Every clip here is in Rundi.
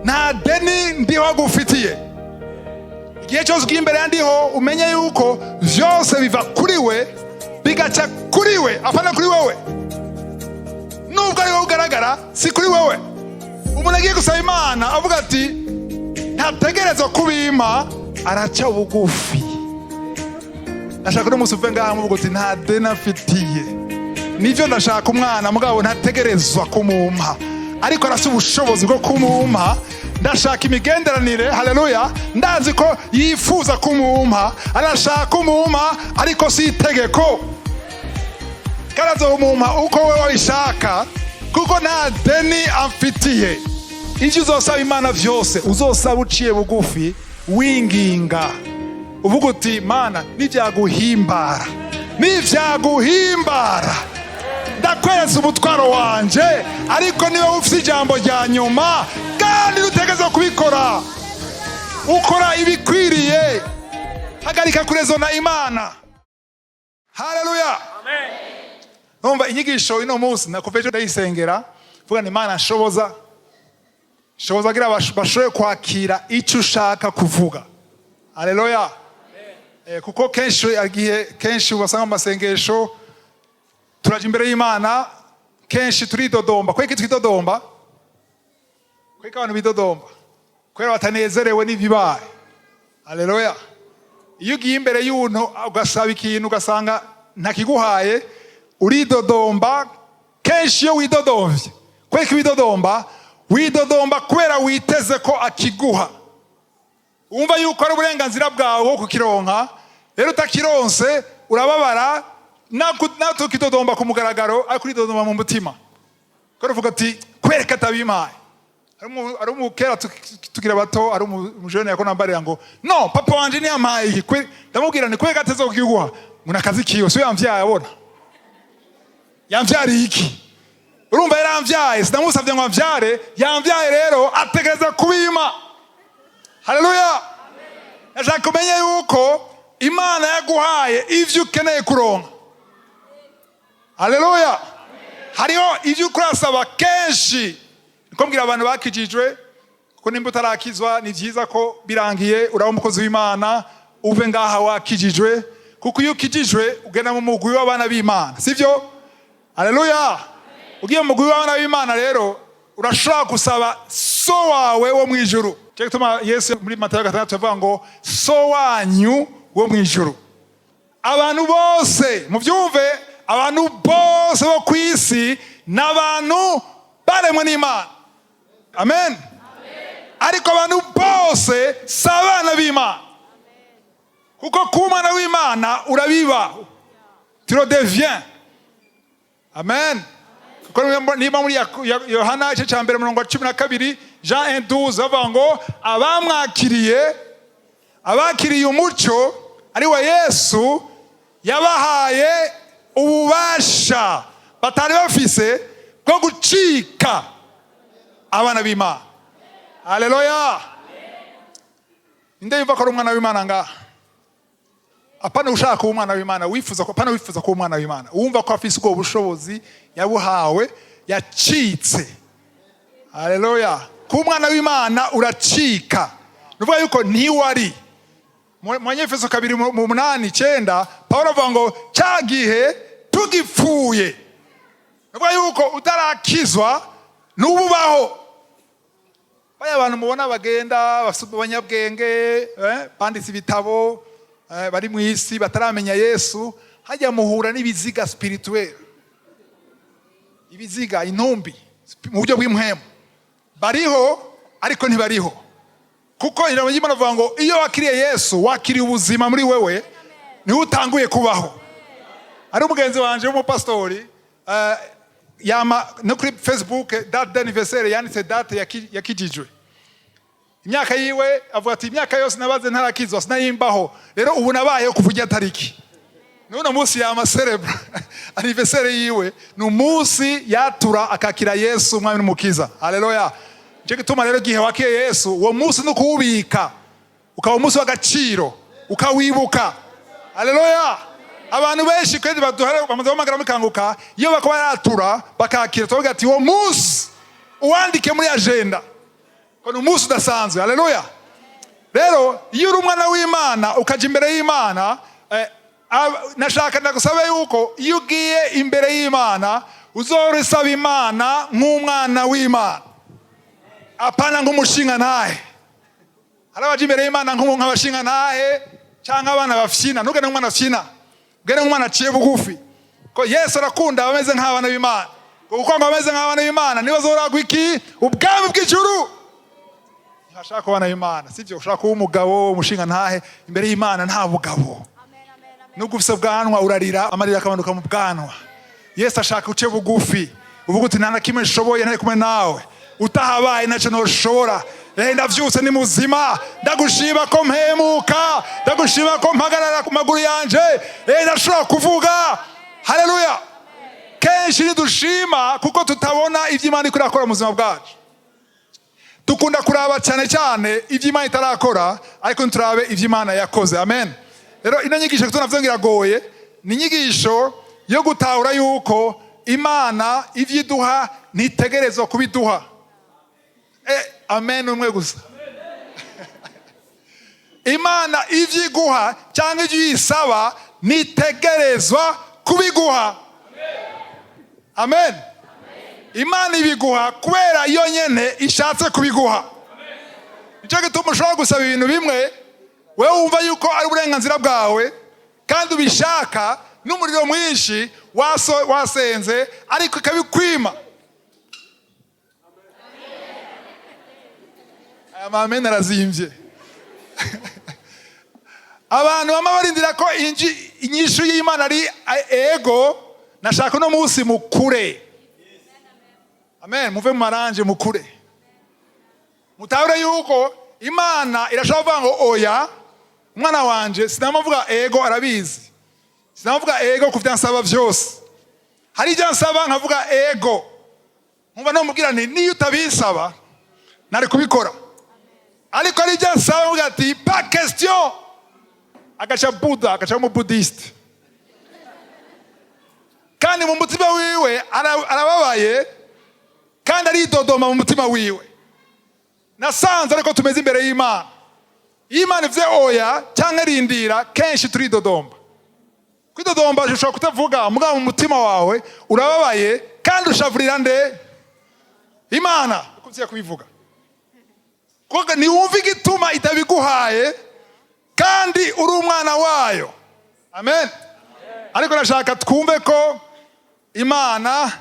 Nta deni Ndiho agufitiye. Igihe cyose ugiye imbere ya Ndiho, umenye yuko vyose biva kuri we, bigaca kuri we, apana kuri wewe. Nubwo ari wowe ugaragara, si kuri wewe. Umuntu agiye gusaba Imana avuga ati: "Ntategerezwa kubimpa", araca bugufi. Ndashaka uno munsi uve ngaha muvuga uti: "Nta deni afitiye. Nivyo, ndashaka umwana, mugabo ntategerezwa kumumpa, ariko arafite ubushobozi bwo kumumpa. Ndashaka imigenderanire, haleluya. Ndazi ko yifuza kumumpa, arashaka kumumpa, ariko si itegeko. Kandi azomumpa uko we wabishaka, kuko nta deni amfitiye." Ivyo uzosaba Imana vyose, uzosaba uciye bugufi, winginga, uvuga uti: "Mana, nivyaguhimbara, nivyaguhimbara, ndakweretse umutwaro wanje, ariko niba ufite ijambo rya nyuma." Kandi utegerezwa kubikora, ukora ibikwiriye. Hagarika kurezona Imana. Haleluya! Numva inyigisho ino munsi nakuva ejo ndayisengera, vuga ni Imana nshoboza, shoboza kugira bashobore kwakira icyo ushaka kuvuga. Haleluya! Kuko kenshi igihe kenshi ubasanga mu masengesho, turaja imbere y'Imana, kenshi turidodomba. Kubera iki twidodomba? Kubera ko abantu bidodomba kubera batanezerewe n'ibibaye. Haleluya! Iyo ugiye imbere y'untu ugasaba ikintu, ugasanga ntakiguhaye, uridodomba. Kenshi iyo widodomvye, kubera ko widodomba, widodomba kubera witeze ko akiguha, wumva yuko ari uburenganzira bwawe bwo kukironka. Rero utakironse urababara. Nawe tukidodomba ku mugaragaro, ariko uridodomba mu mutima, kubera uvuga ati: "Kwereka atabimpaye." Hari umukera tukiri bato, hari umujene yako nambarira ngo: "No, papa wanje ntiyampaye iki." Ndamubwira ni kubera ateze kukiguha, ngo nakazi kiwe, so yamvyaye, abona yamvyariye iki? Urumva yaramvyaye, sinamusavye ngo amvyare, yamvyaye, rero ategereza kubima. Haleluya! Ndashaka umenye yuko Imana yaguhaye ivyo ukeneye kuronka. Haleluya! Hariho ivyo ukurasaba kenshi. Niko mbwira abantu bakijijwe, kuko nimba utarakizwa, ni vyiza ko birangiye uraba umukozi w'Imana, uve ngaha wakijijwe, kuko iyo ukijijwe ugenda mu mugwi w'abana b'Imana, sivyo? Haleluya! Ugiye mu mugwi w'abana b'Imana rero, urashobora gusaba So wawe wo mu ijuru. Cyo gituma Yesu muri Matayo 6 avuga ngo: "So wanyu wo mu ijuru." Abantu bose mubyumve, abantu bose bo ku isi ni abantu baremwe n'Imana, amen. Ariko abantu bose si abana b'Imana, kuko kuba umwana w'Imana urabiba, tu le deviens, amen. Kuko niba muri Yohana igice cya mbere, murongo wa 12, Jean 1:12, bavuga ngo abamwakiriye, abakiriye umuco ari we Yesu, yabahaye ububasha batari bafise bwo gucika abana b'Imana. Haleluya! Ninde yumva ko ari umwana w'Imana ngaha? Apana ushaka kuba umwana w'Imana, wifuza ko, apana wifuza kuba umwana w'Imana, wumva ko afise ubwo bushobozi, yabuhawe, yacitse. Haleluya! Kuba umwana w'Imana uracika, ni ukuvuga yuko ntiwari. Mu Banyefeso 2 mu 8, 9, Pawulo avuga ngo cya gihe tugipfuye. Ni ukuvuga yuko utarakizwa n'ububaho. Baya abantu mubona bagenda bafite abanyabwenge, banditse ibitabo, bari mu isi bataramenya Yesu, hajya muhura n'ibiziga spirituel, ibiziga, intumbi mu buryo bw'impwemu. Bariho ariko ntibariho, kuko ijambo ry'Imana rivuga ngo iyo wakiriye Yesu, wakiriye ubuzima muri wewe, niho utanguye kubaho. Ari umugenzi wanje w'umupasitori, yama no kuri Facebook date d'anniversaire yanditse date yakijijwe, imyaka yiwe. Avuga ati: "Imyaka yose nabaze ntarakizwa sinayimbaho, rero ubu nabayeho kuva ujya tariki." N'uno munsi yama célébra anniversaire yiwe, ni umunsi yatura akakira Yesu umwami n'umukiza. Haleluya! Nicyo gituma rero igihe wakiye Yesu, uwo munsi ni ukuwubika, ukaba umunsi w'agaciro, ukawibuka. Haleluya! Abantu benshi kandi baduhara bamaze guhamagara mukanguka, iyo bakaba yaratura bakakira, tubavuga ati: "Uwo munsi uwandike muri agenda." Ko ni umunsi udasanzwe. Haleluya! Rero iyo uri umwana w'Imana ukaja imbere y'Imana, nashaka ndagusabe yuko iyo ugiye imbere y'Imana uzora usaba Imana nk'umwana w'Imana, apana nk'umushinga ntahe. Hari abaja imbere y'Imana nk'abashinga ntahe cyangwa abana bafyina. Ntugende nk'umwana afyina, ugende nk'umwana aciye bugufi, ko Yesu arakunda abameze nk'abana b'Imana, kuko ngo abameze nk'abana b'Imana nibo bazoragwa iki? Ubwami bw'ijuru. Ntibashaka kubana b'Imana, sibyo? Ushaka kuba umugabo umushinga ntahe, imbere y'Imana nta bugabo. Nubwo ufise ubwanwa urarira, amarira akamanuka mu bwanwa. Yesu ashaka uce bugufi, uvuga uti: "Nta na kimwe nshoboye ntari kumwe nawe. Utahabaye ntacyo ntoshobora. Ndavyutse ni muzima, ndagushima ko mpemuka, ndagushima ko mpagarara ku maguru yanje, ndashobora kuvuga." Haleluya! Kenshi ntidushima kuko tutabona ibyo Imana iriko irakora mu buzima bwacu. Dukunda kuraba cyane cyane ibyo Imana itarakora, ariko ntiturabe ibyo Imana yakoze. Amen. Rero ino nyigisho, kuko navyo ngiragoye, ni inyigisho yo gutahura yuko Imana ibyo iduha ntitegerezwa kubiduha. Amen umwe gusa. Imana ibyo iguha cyangwa ibyo uyisaba ntitegerezwa kubiguha. Amen. Imana ibiguha kubera iyo nyene ishatse kubiguha. Nicyo gituma ushobora gusaba ibintu bimwe wewe wumva yuko ari uburenganzira bwawe kandi ubishaka n'umuriro mwinshi, wasenze, ariko ikabikwima. Aya mamene arazimvye. Abantu bama barindira ko inyishu y'Imana ari ego. Nashaka uno munsi mukure. Amen. Muve mu maranje, mukure, mutahure yuko Imana irashobora kuvuga ngo: "Oya, umwana wanje, sinamuvuga ego." Arabizi, sinamuvuga ego ku byo ansaba byose. Hari ibyo ansaba nkavuga ego, nkumva namubwira nti: "Niyo utabisaba nari kubikora." Ariko hari ibyo ansaba nkavuga ati: "Pas question." Agaca Buda, agaca umubudisite, kandi mu mutima wiwe arababaye kandi aridodoma mu mutima wiwe. Nasanze ariko tumeze imbere y'Imana. Iyo Imana ivuze oya cyangwa rindira, kenshi turidodomba. Kwidodomba, ushobora kutavuga, mugabo mu mutima wawe urababaye kandi ushavurira nde? Imana. Uko ugiye kubivuga, kuko ntiwumva igituma itabiguhaye kandi uri umwana wayo. Amen. Ariko ndashaka twumve ko Imana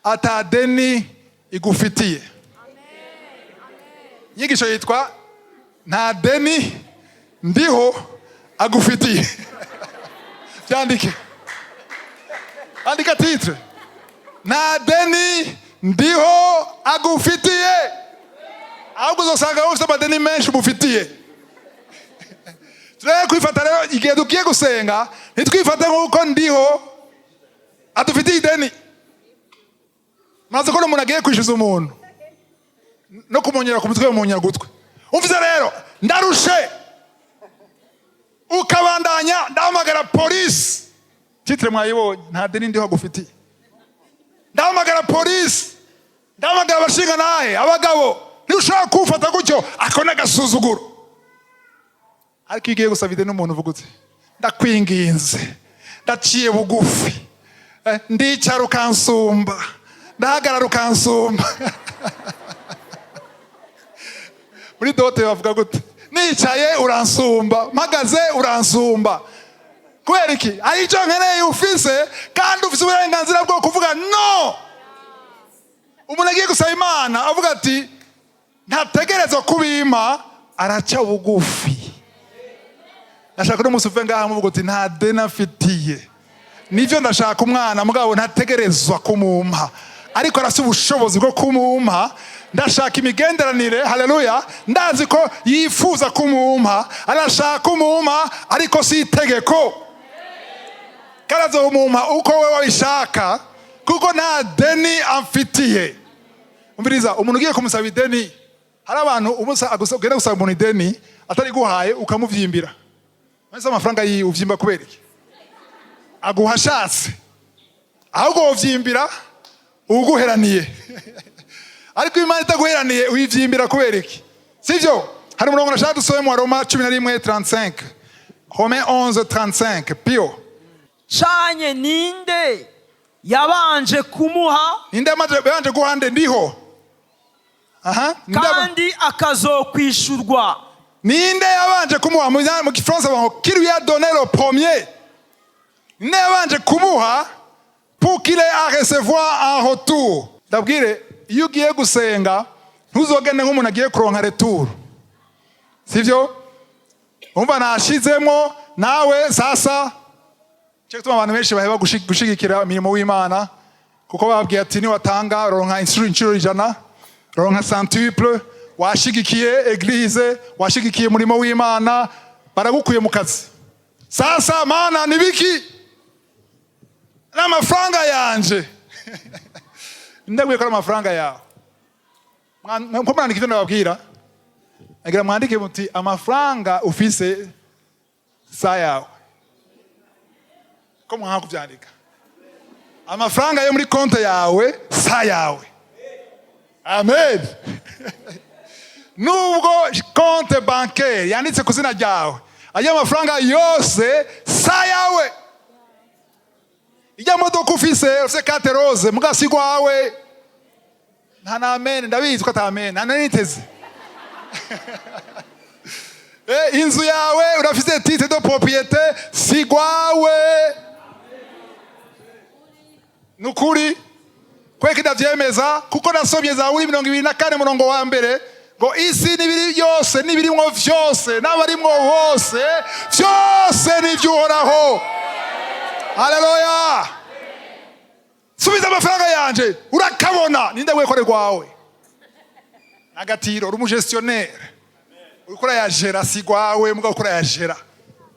atadeni igufitiye. Inyigisho yitwa "Nta deni ndiho agufitiye". Byandike, andika titre: "Nta deni ndiho agufitiye". Ahubwo uzasanga ufite amadeni menshi umufitiye. Turebe kwifata rero igihe tugiye gusenga, ntitwifate nk'uko ndiho adufitiye ideni. Maze ko umuntu agiye kwishyuza umuntu no kumunyera ku mutwe, bumunyera gutwe. Umvise rero, ndarushe, ukabandanya: "Ndahamagara polisi." Titre mwayibonye: "Nta deni ndiho agufitiye". "Ndahamagara polisi, ndahamagara abashinga nahe abagabo, ntushobora kumfata gutyo." Ako ni agasuzuguro. Ariko iyo ugiye gusaba ideni umuntu, uvuga uti: "Ndakwinginze, ndaciye bugufi, ndicara ukansumba, ndahagarara ukansumba." Muri dot bavuga gute? "Nicaye uransumba, mpagaze uransumba." Kubera iki? Hari icyo nkeneye ufise, kandi ufise uburenganzira bwo kuvuga no. Umuntu agiye gusaba Imana avuga ati: "Ntategerezwa kubimpa", araca bugufi. Ndashaka uno munsi uve ngaha muvuga uti: "Nta deni afitiye. Nivyo ndashaka umwana, mugabo ntategerezwa kumumpa, ariko arafite ubushobozi bwo kumumpa. Ndashaka imigenderanire. Haleluya! Ndazi ko yifuza kumumpa, arashaka kumumpa, ariko si itegeko. Karazomumpa uko we wabishaka, kuko nta deni amfitiye." Umviriza, umuntu ugiye kumusaba ideni, hari abantu ugenda gusaba umuntu ideni atariguhaye ukamuvyimbira. Ese amafaranga yiwe uvyimba kubera iki? Aguha ashatse. Ahubwo wovyimbira uguheraniye, ariko Imana itaguheraniye uyivyimbira kubera iki? Sivyo? Hari umurongo nashaka dusome mu Roma 11:35, Romains 11:35, Pio. Canye ninde yabanje kumuha? Ninde yabanje guha nde? Ndiho aha. Kandi akazokwishurwa. Ninde yabanje kumuha? Mu Gifaransa bavuga ngo: "Qui lui a donné le premier?" Ninde yabanje kumuha pour qu'il ait à recevoir en retour? Ndabwire, iyo ugiye gusenga ntuzogende nk'umuntu agiye kuronka retour, sivyo? Umva, nashizemo nawe sasa. Cyo gituma abantu benshi baheba gushigikira imirimo w'Imana, kuko bababwiye ati: "Niwatanga ronka inshuro 100, ronka centuple." Washigikiye église, washigikiye umurimo w'Imana, baragukuye mu kazi. Sasa Mana, nibiki n'amafaranga yanje? Ndabwiye ko ari amafaranga yawe. Ko mwandika ivyo ndababwira, agira mwandike muti: amafaranga ufise sa yawe. Ko mwanga kuvyandika? Amafaranga yo muri konti yawe sa yawe. Amen. Nubwo compte bancaire yanditse ku zina ryawe, ayo mafaranga yose sa yawe. Ijya modoka ufise carte rose mugasi gwawe. Nta na amen. Ndabizi ko ata amen, nta naniteze. Inzu yawe urafise titre de propriété, si gwawe. Nukuri kweka ndavyemeza, kuko nasomye Zaburi 24 murongo wa mbere ngo: "Isi n'ibiri byose n'ibirimwo vyose n'abarimwo bose, vyose n'ivy'Uhoraho." Haleluya! Subiza amafaranga yanje. Urakabona ninde wekore rwawe agatiro? Uri umugestionnaire, uriko urayajera. Si rwawe, mugabo uriko urayajera,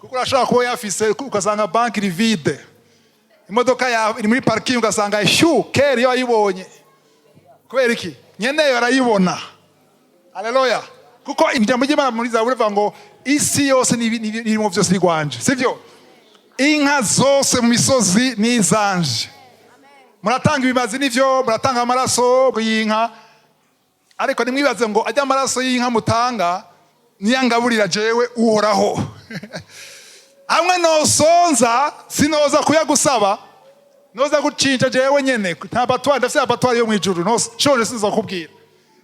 kuko urashobora kuba yafise ugasanga banki iri vide, imodoka yawe iri muri parking, ugasanga shu kera iyo wayibonye. Kubera iki? Nyeneyo arayibona. Haleluya! Kuko ijambo ry'Imana muri Zaburi rivuga ngo: "Isi yose n'ibirimo byose ni rwanje." Sivyo? Inka zose mu misozi ni izanje. Muratanga ibimazi, nivyo, muratanga amaraso y'inka, ariko nimwibaze ngo ajya amaraso y'inka mutanga niyo angaburira jewe Uhoraho. Hamwe nosonza sinoza kuyagusaba, noza gucinja jewe nyene. Nta abattoir ndafise, abattoir yo mwijuru. Nshonje sinza kukubwira.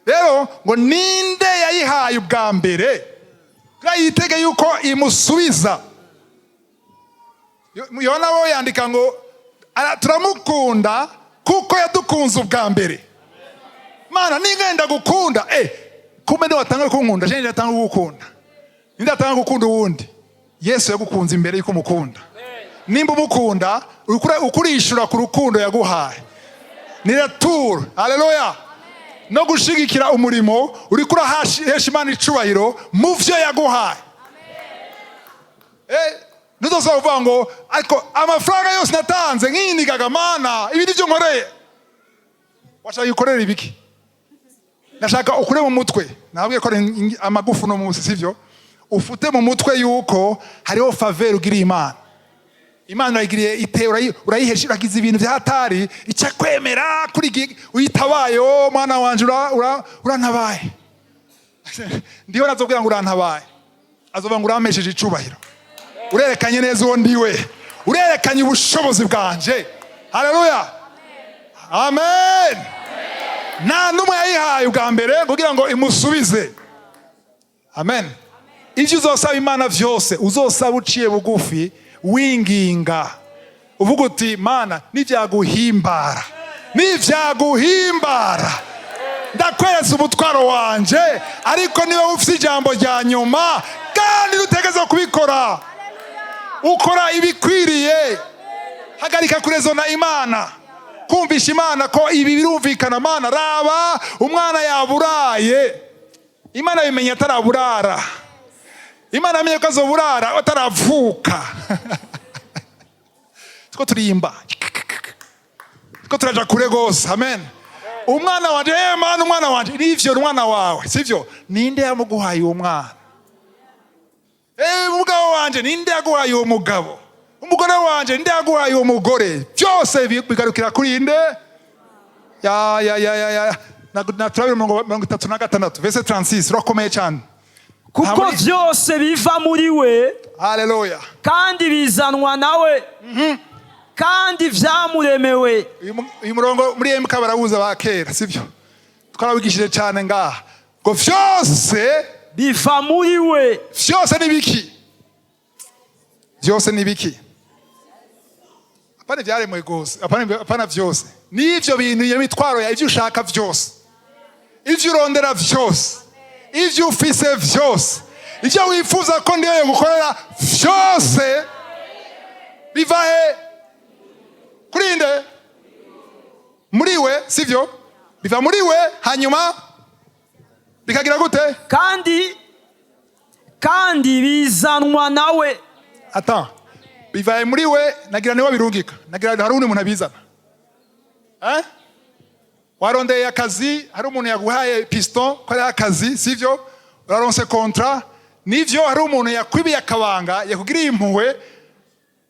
Rero ngo: ninde yayihaye ubwa mbere kugira yitege yuko imusubiza? Yohana we yandika ngo: "Turamukunda kuko yadukunze ubwa mbere." Mana, ningenda gukunda, kumbe nde watanga kunkunda? Je ndatanga gukunda. Ninde atanga gukunda uwundi? Yesu yagukunze imbere yuko umukunda. Nimba umukunda, ukurishura ku rukundo yaguhaye, ni retour. Haleluya! No gushigikira umurimo, uriko urahesha Imana icubahiro mu vyo yaguhaye. Ntuzosaba kuvuga ngo: "Ariko amafaranga yose natanze nkinigaga, Mana, ibi nivyo nkoreye." Washaka ukorera ibiki? Ndashaka ukure mu mutwe. Nabwiye ko ari amagufu no munsi, sivyo? Ufute mu mutwe yuko hariho faveur ugiriye Imana. Imana urayigiriye ite? Urayihesha, uragize ibintu vya hatari, ica kwemera kuri uyitabaye. O mwana wanje, urantabaye. Ndiho nazobwira ngo: "Urantabaye." Azovuga ngo: "Urampesheje icubahiro, urerekanye neza uwo ndiwe, urerekanye ubushobozi bwanje." Haleluya, amen. Nta n'umwe yayihaye ubwa mbere kugira ngo imusubize. Amen. Ibyo uzosaba Imana vyose, uzosaba uciye bugufi, winginga, uvuga uti: "Mana, nivyaguhimbara, nivyaguhimbara, ndakweretse umutwaro wanje, ariko niba ufite ijambo rya nyuma." Kandi utegeza kubikora, ukora ibikwiriye. Hagarika kurezona Imana, kumvisha Imana ko ibi birumvikana. Mana, raba umwana yaburaye. Imana bimenye ataraburara. Imana yamenye ko azoburara ataravuka. Two turimba two turaja kure gose. Amen. Umwana wanje, Mana, umwana wanje. Nivyo, umwana wawe, sivyo? Ninde yamuguhaye uwo mwana? Umugabo wanje, ninde yaguhaye uwo mugabo? Umugore wanje, ninde yaguhaye uwo mugore? Byose bigarukira kuri inde? Ya ya ya ya ya. Na turabira umurongo wa 36, verset 36, urakomeye cyane. Kuko vyose biva muri we, Haleluya. kandi bizanwa nawe, kandi vyamuremewe. Uyu murongo muri MK barawuza ba kera, sibyo? Twarawigishije cyane ngaha ngo vyose biva muri we. Vyose ni biki? Vyose ni biki? Apana ivyaremwe gose, apana vyose n'ivyo bintu, iyo mitwaro ya ivyo ushaka vyose, ivyo urondera vyose, ivyo ufise vyose, ivyo wifuza ko ndiyo yogukorera vyose, biva he? Kuri nde? Muri we, sivyo? Biva muri we, hanyuma bikagira gute? Kandi bizanwa nawe. Ata bivaye muri we, nagira niwe birungika, nagira hari undi muntu abizana, eh? Warondeye akazi, hari umuntu yaguhaye piston ko ari akazi, sivyo? Uraronse contrat, nivyo? Hari umuntu yakwibiye akabanga, yakugiriye impuhwe,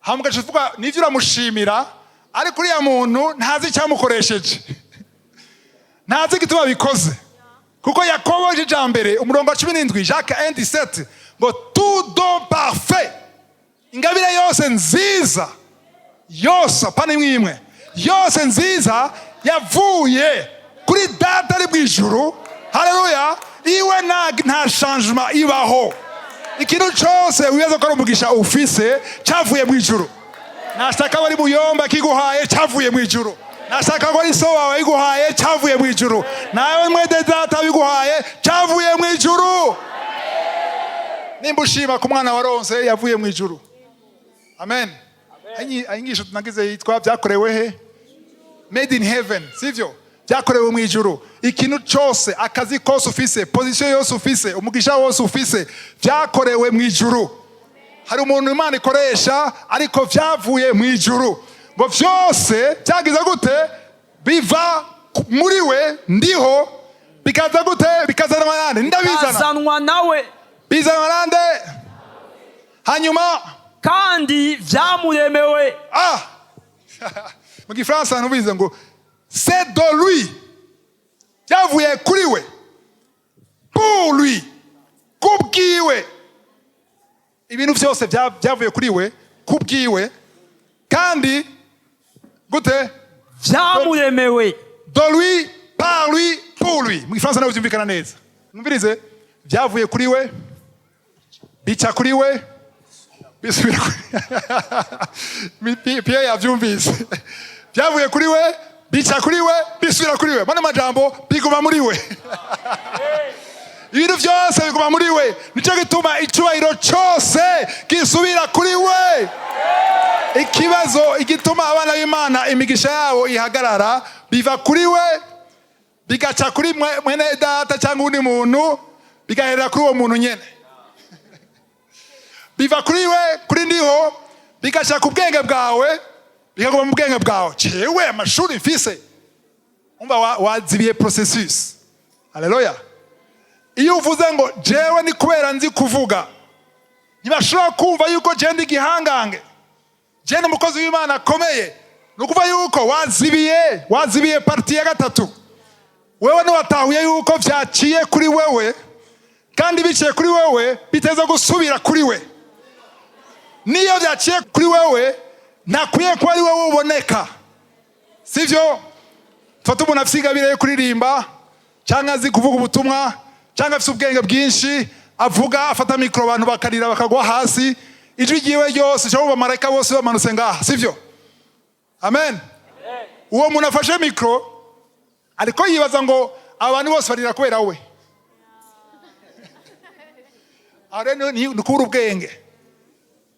hama ugaca uvuga nivyo, uramushimira, ariko uriya muntu ntazi icyamukoresheje, ntazi igituma bikoze, kuko Yakobo igice mbere umurongo wa 17, Jacques 1:17, ngo tout don parfait, ingabire yose nziza yose, apana imwe imwe, yose nziza yavuye kuri Data ari mu ijuru. Haleluya! Iwe nta changement ibaho. Ikintu cyose wibaza ko ari umugisha ufise cyavuye mu ijuru. Nashaka ko ari muyomba kiguhaye, cyavuye mu ijuru. Nashaka ko ari so wawe iguhaye, cyavuye mu ijuru. Nawe mwene data biguhaye, cyavuye mu ijuru. Nimba ushima ku mwana waronse, yavuye mu ijuru. Amen. Inyigisho nagize yitwa "Byakorewe he?" Made in heaven, sivyo? Byakorewe mu ijuru. Ikintu cyose, akazi kose ufise, position yose ufise, umugisha wose ufise, byakorewe mu ijuru. Hari umuntu Imana ikoresha, ariko byavuye mu ijuru. Ngo byose byagize gute? Biva muri we, ndiho. Bikaza gute? Bikazanwa nande? Ndabizana. Bizanwa nawe. Bizanwa nande? Hanyuma? Kandi vyamuremewe. Ah, mu gifaransa ntubize ngo c'est de lui, byavuye kuri we, pour lui, kubwiwe. Ibintu byose byavuye kuri we, kubwiwe, kandi gute? Vyamuremewe. De lui, par lui, pour lui. Mu gifaransa nawe byumvikana neza. Mwumvirize: byavuye kuri we, bica kuri we, bisubira kuri Pierre. Yabyumvise: byavuye kuri we, bica kuri we, bisubira kuri we. Mano majambo, biguma muri we. Ibintu byose biguma muri we. Nicyo gituma icyubahiro cyose gisubira kuri we. Ikibazo igituma abana b'Imana imigisha yabo ihagarara: biva kuri we, bigaca kuri mwene data cyangwa undi muntu, bigaherera kuri uwo muntu nyene. Biva kuri we, kuri ndiho, bigaca ku bwenge bwawe, bikaguma mu bwenge bwawe. Jewe amashuri mfise, umva, wazibiye processus. Haleluya! Iyo uvuze ngo jewe ni kubera nzi kuvuga, ntibashobora kumva yuko jewe ndi igihangange, jewe ni umukozi w'Imana akomeye, ni ukuvuga yuko wazibiye partie ya gatatu. Wewe ntiwatahuye yuko byaciye kuri wewe, kandi biciye kuri wewe biteza gusubira kuri we. Niyo byaciye kuri wewe, ntakwiye kuba ari wowe uboneka, sibyo? Fata umuntu afite ingabire yo kuririmba, cyangwa azi kuvuga ubutumwa, cyangwa afite ubwenge bwinshi, avuga, afata mikoro, abantu bakarira bakagwa hasi, ijwi ryiwe ryose cyangwa abamarayika bose bamanutse ngaha, sibyo? Amen. Uwo muntu afashe mikoro, ariko yibaza ngo abantu bose barira kubera we. Aho rero ni ukubura ubwenge.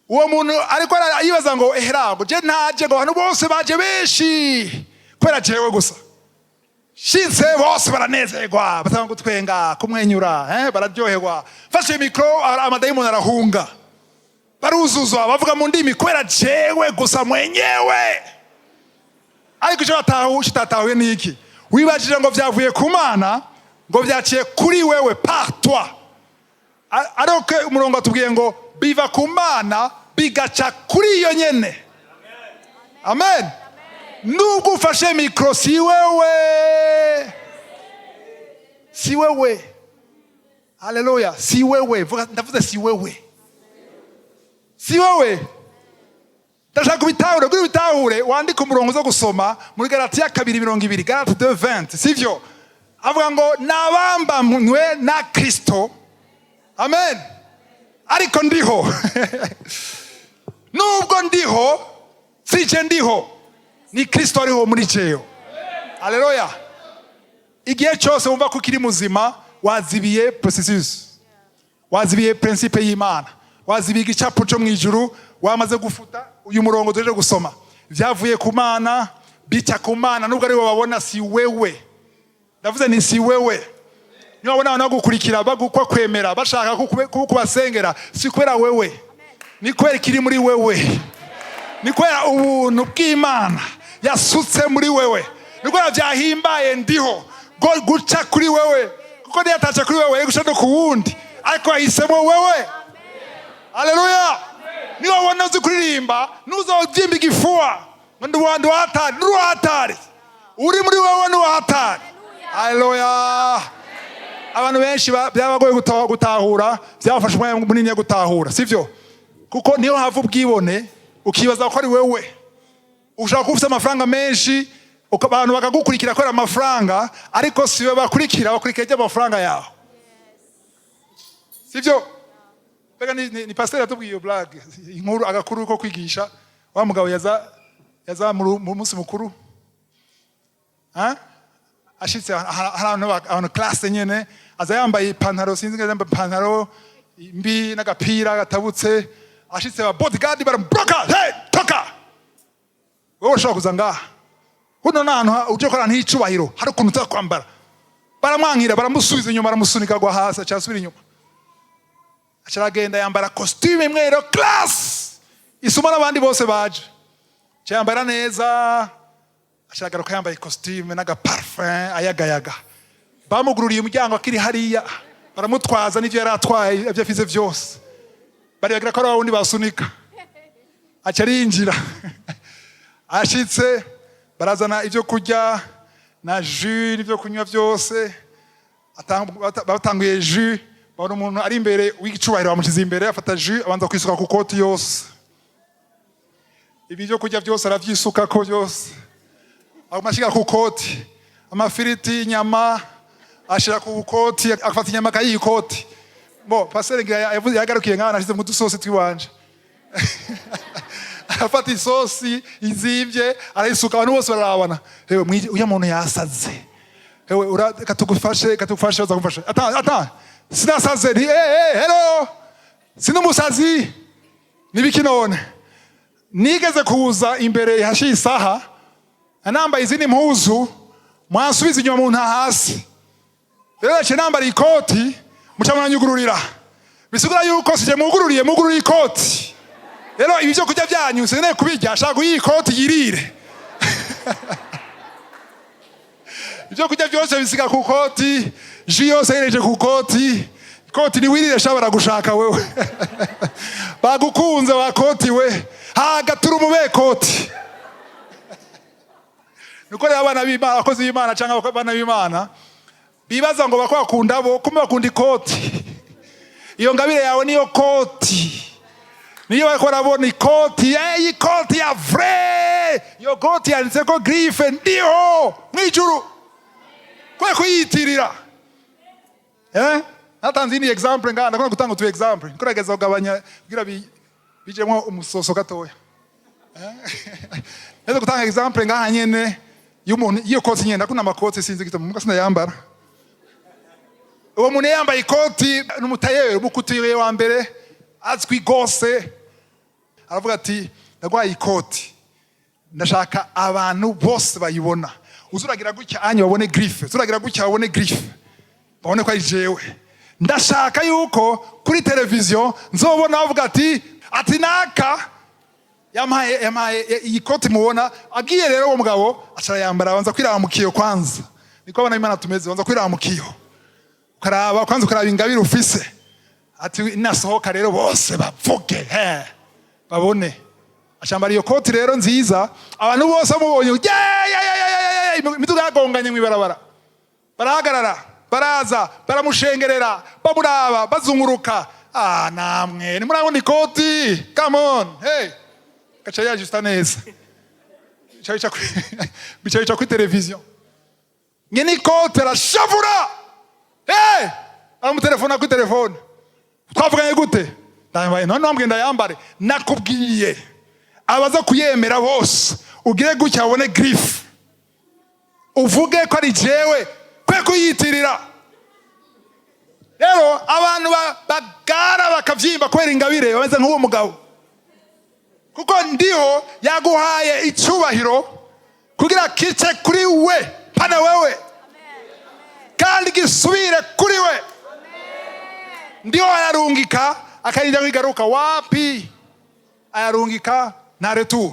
Uwo muntu ariko yibaza ngo ehera, ngo je ntaje, ngo abantu bose baje benshi kubera jewe gusa, shitse bose baranezerwa, batanga gutwenga, kumwenyura, bararyoherwa, fashe mikoro amadayimoni arahunga, baruzuzwa, bavuga mu ndimi kubera jewe gusa mwenyewe. Ariko icyo kitatahuye ni iki? Wibajije ngo byavuye ku Mana, ngo byaciye kuri wewe, par toi. Ariko umurongo watubwiye ngo biva ku Mana, bigaca kuri iyo nyene. Amen. Nubwo ufashe mikoro, si wewe. Si wewe. Haleluya! Si wewe. Vuga, ndavuze si wewe, si wewe. Ndashaka ubitahure. Kuri ubitahure, wandike umurongo uza gusoma muri Galatiya 2:20, Galate 2:20, sivyo? Avuga ngo nabambanywe na Kristo, amen, ariko ndiho. Nubwo ndiho, sije ndiho, ni Kristo ariho muri jewe. Haleluya! Igihe cyose wumva ko ukiri muzima, wazibiye processus, wazibiye principe y'Imana, wazibiye igicapo cyo mu ijuru, wamaze gufuta uyu murongo tuje gusoma. Byavuye ku Mana, bica ku Mana, nubwo aribo babona. Si wewe. Ndavuze ni si wewe. Niba wabona abantu bagukurikira, bakwemera, bashaka kubasengera, si kubera wewe, ni kubera ikiri muri wewe, ni kubera ubuntu bw'Imana yasutse muri wewe, ni kubera byahimbaye ndiho guca kuri wewe, kuko niyo ataca kuri wewe guca no ku wundi, ariko yahisemo wewe. Haleluya! Niba wabona uzi kuririmba, ntuzobyimba igifuwa ngo ndi uwahatari. Ni uwahatari uri muri wewe, ni uwahatari. Haleluya! Abantu benshi byabagoye gutahura, byabafashe umwanya munini wo gutahura, sivyo? Kuko niyo hava ubwibone, ukibaza ko ari wewe. Ushobora kuba ufite amafaranga menshi, abantu bakagukurikira kubera amafaranga, ariko si we bakurikira, bakurikira iby'amafaranga yawe, sivyo? Mbega ni pasiteri yatubwiye iyo blague, inkuru, agakuru ko kwigisha. Wa mugabo yaza mu munsi mukuru. Ha? Ashitse hari abantu classe nyene, aza yambaye ipantaro, sinzi ngo yambaye ipantaro mbi n'agapira gatabutse. Ashitse, ba bodyguard baramubloka: "Hey, toka wewe! Ushobora kuza ngaha? Huno ni ahantu uje gukora nt'icubahiro, hari ukuntu uza kwambara." Baramwankira, baramusubiza inyuma, baramusunika, agwa hasi, aca asubira inyuma, aca aragenda yambara costume imwe rero classe isuma n'abandi bose baje, aca yambara neza, aca aragaruka yambaye costume n'agaparfum ayagayaga. Bamugururiye umuryango akiri hariya, baramutwaza n'ivyo yari atwaye, ibyo afise vyose. Baribagira ko ari wa wundi basunika. Aca arinjira. Ashitse, barazana ibyo kurya na jus n'ibyo kunywa byose. Batanguye jus, babona umuntu ari imbere w'icubahiro, bamushyize imbere, afata jus, abanza kwisuka ku koti yose. Ibi byo kurya byose aravyisukako byose, aguma ashyira ku koti, amafiriti, inyama, ashira ku koti, afata inyama akayiha ikoti. Bo pasteur ngira yagarukiye nk'ahantu nashize mu dusosi twiwanje, afata isosi izimvye arayisuka, abantu bose bararabana: "Hewe, uya muntu yasaze. Hewe, reka tugufashe, reka tugufashe." Baza kumufasha. "Ata ata, sinasaze." Nti: "Eh eh, hello, sinumusazi. Nibiki none? Nigeze kuza imbere hashiye isaha nambaye izindi mpuzu, mwansubiza inyuma mu nta hasi. Rero naciye nambara ikoti, muca muranyugururira. Bisigura yuko sije mugururiye, mugururiye ikoti. Rero ibi byo kurya byanyu sinkeneye kubirya, ashaka kuyiha ikoti yirire." Ibyo kurya byose bisiga ku koti, jus yose yereje ku koti. Ikoti niwirire sha, baragushaka wewe, bagukunze wa koti we. Hagatura umube koti. Nuko rero abana b'Imana, abakozi b'Imana cyangwa abana b'Imana bibaza ngo bako bakunda bo, kumbe bakunda ikoti. Iyo ngabire yawe niyo koti, niyo bariko barabona ikoti. Eh, ikoti ya vrai, iyo koti yanditseko griffe ndiho mwijuru, kwe kuyitirira. Eh, natanze indi example ngaha. Ndakunda gutanga utu example, ngerageza kugabanya kugira bijemwo umusoso gatoya. Neza gutanga example ngaha nyene y'umuntu, iyo koti nyene. Ndakunda amakoti, sinzi gituma, muga sinayambara. Uwo muntu yambaye ikoti n'umutayeri, umukutiriye wa mbere azwi gose. Aravuga ati: "Ndagwaye ikoti, ndashaka abantu bose bayibona, uzuragira gutya anye babone griffe, uzuragira gutya babone griffe, babone ko ari jewe. Ndashaka yuko kuri televiziyo nzobona bavuga ati naka yampaye iyi koti mubona." Agiye rero, uwo mugabo aca yambara, abanza kwiraba mu kiyo kwanza. Niko abana b'Imana tumeze, banza kwiraba mu kiyo, ukaraba kwanza, ukaraba ingabire ufise, ati nasohoka rero bose bavuge, he babone. Acambara iyo koti rero nziza, abantu bose bamubonye, ye ye ye ye ye, imiduga yagonganye mw'ibarabara, barahagarara. Baraza baramushengerera, bamuraba bazunguruka. Ah, namwe nimurabona ikoti, come on, hey, gaca yajusta neza, bica bica kuri televiziyo. Nyene ikote arashavura. Hey, aramutelefona kuri telefone: "Twavuganye gute? Ndambaye none wambwiye ndayambare." "Nakubwiye abaza kuyemera bose, ugire gutya babone griffe, uvuge ko ari jewe, kwe kuyitirira." Rero abantu bagara bakavyimba kubera ingabire bameze nk'uwo mugabo, kuko ndiho yaguhaye icyubahiro kugira kice kuri we, pana wewe, kandi gisubire kuri we. Ndiho ayarungika, akarinda kwigaruka wapi, ayarungika nta retour,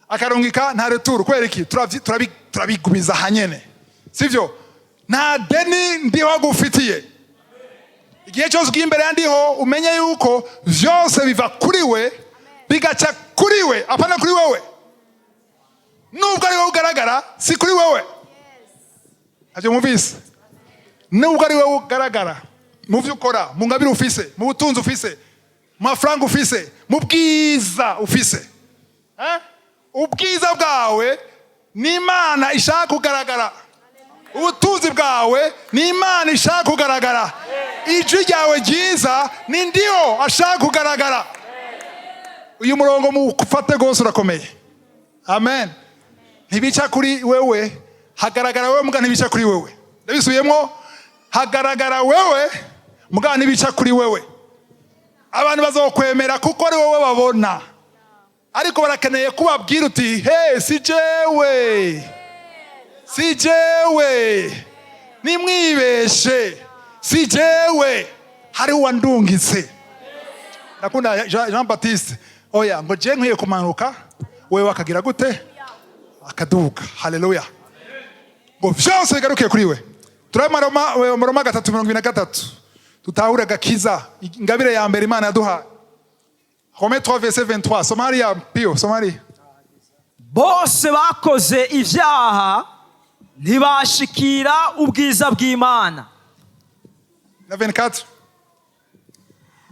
akarungika nta retour. Kubera iki? Turabigumiza hanyene, sivyo? Nta deni ndiho agufitiye. Igihe cyose ugiye imbere ya ndiho, umenye yuko vyose biva kuri we, bigaca kuri we, apana kuri wewe. Nubwo ari wowe ugaragara, si kuri wewe. Ntavyo mwumvise? Nubwo ari wowe ugaragara mu byo ukora, mu ngabire ufise, mu butunzi ufise, mu mafaranga ufise, mu bwiza ufise, eh? Ubwiza bwawe ni Imana ishaka kugaragara. Ubutunzi bwawe ni Imana ishaka kugaragara. Ijwi ryawe ryiza ni ndiho ashaka kugaragara. Uyu murongo mufate rwose, urakomeye. Amen. Ntibica kuri wewe. Hagaragara wewe, muga ntibica kuri wewe. Ndabisubiyemo: hagaragara wewe, muga ntibica kuri wewe. Abantu bazokwemera kuko ari wowe babona, ariko barakeneye ko ubabwira uti: "He, si jewe, si jewe, nimwibeshe, si jewe, hari uwandungitse." Ndakunda Jean Baptiste. Oya, ngo je nkwiye kumanuka, wewe akagira gute? Akaduka. Haleluya! Ngo vyose bigaruke kuri we. Turabe Maroma 3:23, tutahure agakiza, ingabire ya mbere Imana yaduhaye. Romains 3 verset 23. Somalia pio, Somalia. Bose bakoze ibyaha, ntibashikira ubwiza bw'Imana. Na 24.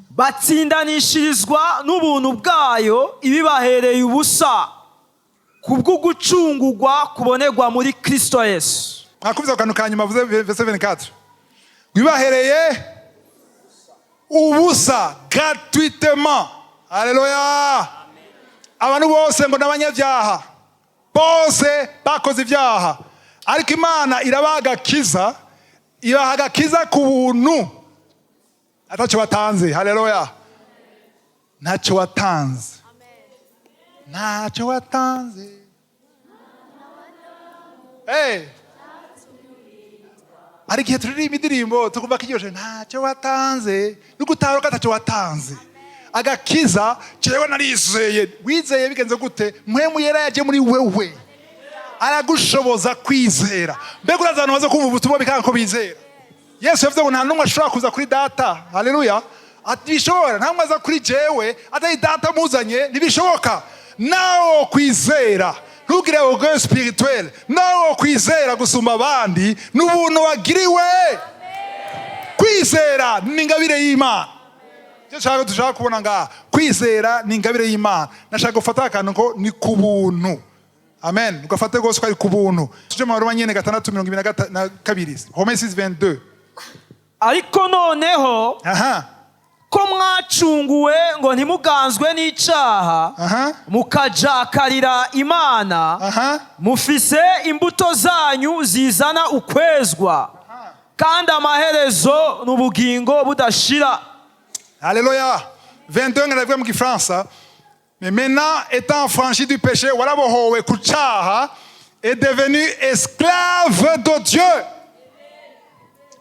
Batsindanishirizwa n'ubuntu bwayo ibibahereye ubusa kubw'ugucungurwa kubonerwa muri Kristo Yesu. Mwakubise akantu ka nyuma avuze, verset 24: wibahereye ubusa, gratuitement. Haleluya! Abantu bose ngo n'abanyabyaha, bose bakoze ibyaha, ariko Imana irabaha agakiza, ibaha agakiza ku buntu, atacyo watanze. Haleluya! Ntacyo watanze, ntacyo watanze. Hey. Hari igihe turirimba indirimbo tukumva ko iryoshe. Ntacyo watanze, no gutahura ko atacyo watanze. Agakiza, jewe narizeye. Wizeye bigenze gute? Mpwemu Yera yaje muri wewe, aragushoboza kwizera. Mbega uraza abantu baza kumva ubutumwa bikanga ko bizera? Yesu yavuze ngo nta n'umwe ashobora kuza kuri Data. Haleluya! Ntibishobora, nta n'umwe aza kuri jewe atari Data amuzanye, ntibishoboka. Nawe kwizera, ntugire orgueil spirituel. Nawe kwizera gusumba abandi n'ubuntu wagiriwe. Kwizera ni ingabire y'Imana. Icyo nshaka, dushaka kubona ngaha, kwizera ni ingabire y'Imana. Nashaka gufata akantu ko ni ku buntu. Amen. Ugafate rwose ko ari ku buntu. Tuje mu Baroma nyene 6:22, Romains 6:22. Ariko noneho ko mwacunguwe ngo ntimuganzwe n'icaha, mukajakarira Imana, mufise imbuto zanyu zizana ukwezwa, kandi amaherezo ni ubugingo budashira. Alléluia. 22 ngaravuga mu Gifaransa: "Mais maintenant, étant affranchi du péché", warabohowe ku cyaha, "est devenu esclave de Dieu."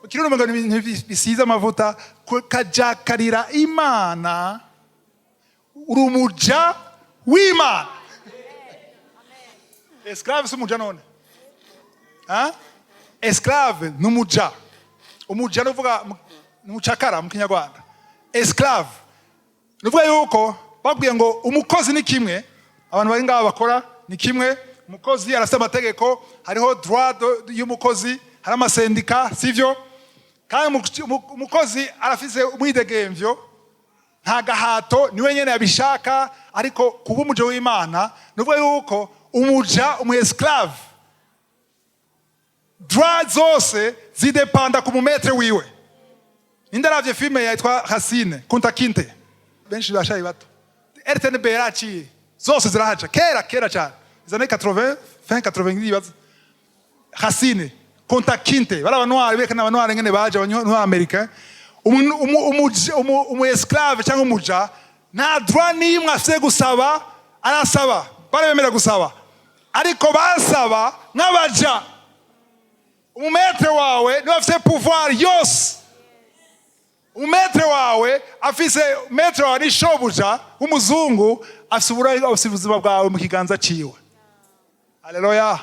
Mu Kirundi ngo ni ibintu bisize amavuta, kajakarira Imana, uri umuja w'Imana. Esclave si umuja none? Hein? Esclave ni umuja. Umuja ni uvuga ni umucakara mu Kinyarwanda. Esclave ni uvuga yuko bakubwiye ngo umukozi ni kimwe, abantu bari ngaha bakora ni kimwe. Umukozi arafite amategeko, hariho droit y'umukozi, hari amasendika, sivyo? Kandi umukozi arafise umwidegemvyo, nta gahato, niwe nyene yabishaka. Ariko kuba umuja w'Imana ni ukuvuga yuko umuja, umu esclave, droit zose zidepanda ku mu maître wiwe. Ninde aravye filime yitwa Racine Kunta Kinte? Benshi bashayi bato. RTNB yaraciye, zose zirahaca kera kera cyane, les années 80, fin 80 ndibaza. Racine Kunta Kinte, bari abantwari, berekana abantwari ngene baje, abantwari americain. Umu esclave cyangwa umuja nta droit n'imwe afise gusaba. Arasaba, barabemera gusaba, ariko basaba nk'abaja. Umu maître wawe niwe afise pouvoir yose. Umu maître wawe afise, maître wawe ni shobuja w'umuzungu, afise afise ubuzima bwawe mu kiganza ciwe. Haleluya!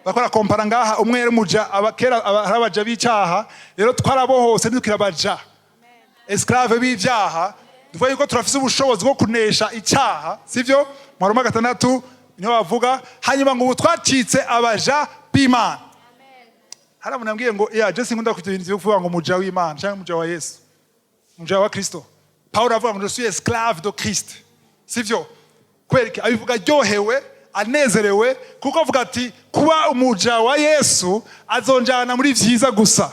Bakora kompara ngaha, umwe yari umuja, kera hari abaja b'icyaha. Rero twarabohose, ntidukira abaja, esclave b'ibyaha. Tuvuga yuko turafise ubushobozi bwo kunesha icyaha, sivyo? Mu Roma 6 niho bavuga. Hanyuma ngo ubu twacitse abaja b'Imana. Hari umuntu yambwiye ngo ya je sinkunda kugira ibintu byo kuvuga ngo umuja w'Imana cyangwa umuja wa Yesu, umuja wa Kristo. Paulo avuga ngo "Je suis esclave de Christ", sivyo? Kubera iki? Abivuga aryohewe, anezerewe, kuko avuga ati kuba umuja wa Yesu azonjana muri vyiza gusa.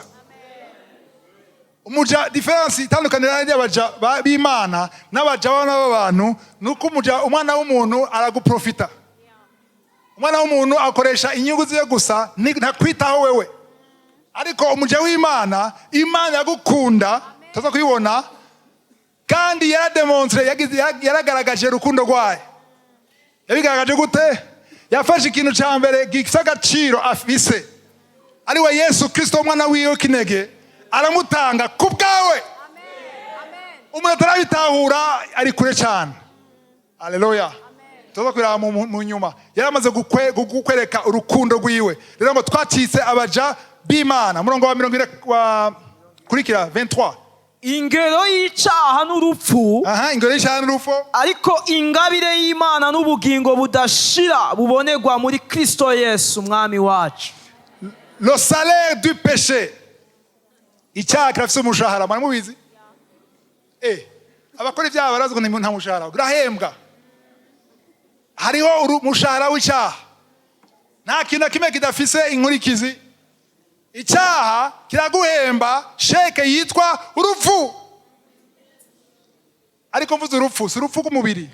Umuja, différence, itandukaniro ry'abaja b'Imana n'abaja b'abana b'abantu ni uko umuja, umwana w'umuntu, araguprofita. Umwana w'umuntu akoresha inyungu ziwe gusa, ntakwitaho wewe. Ariko umuja w'Imana, Imana yagukunda, tuza kubibona, kandi yarademontre, yaragaragaje urukundo rwayo. Yabigaragaje gute? Yafashe ikintu cya mbere gifite agaciro afise, ariwe Yesu Kirisito, umwana wiwe kinege, aramutanga ku bwawe. Umuntu atarabitahura ari kure cyane. Aleluya! Tuza kureba mu nyuma. Yaramaze kukwereka urukundo rwiwe. Rero ngo twacitse abaja b'Imana. Umurongo wa 40 wa kurikira, 23. Ingero y'icyaha n'urupfu. Aha, ingero y'icyaha n'urupfu. Ariko ingabire y'Imana n'ubugingo budashira bubonerwa muri Kristo Yesu umwami wacu. Le salaire du péché, icyaha kirafise umushahara, mwari mubizi? Abakora ibyaha barazi ngo nta mushahara urahembwa. Hariho umushahara w'icyaha. Nta kintu na kimwe kidafise inkurikizi. Icyaha kiraguhemba chèque yitwa urupfu. Ariko mvuze urupfu, si urupfu rw'umubiri,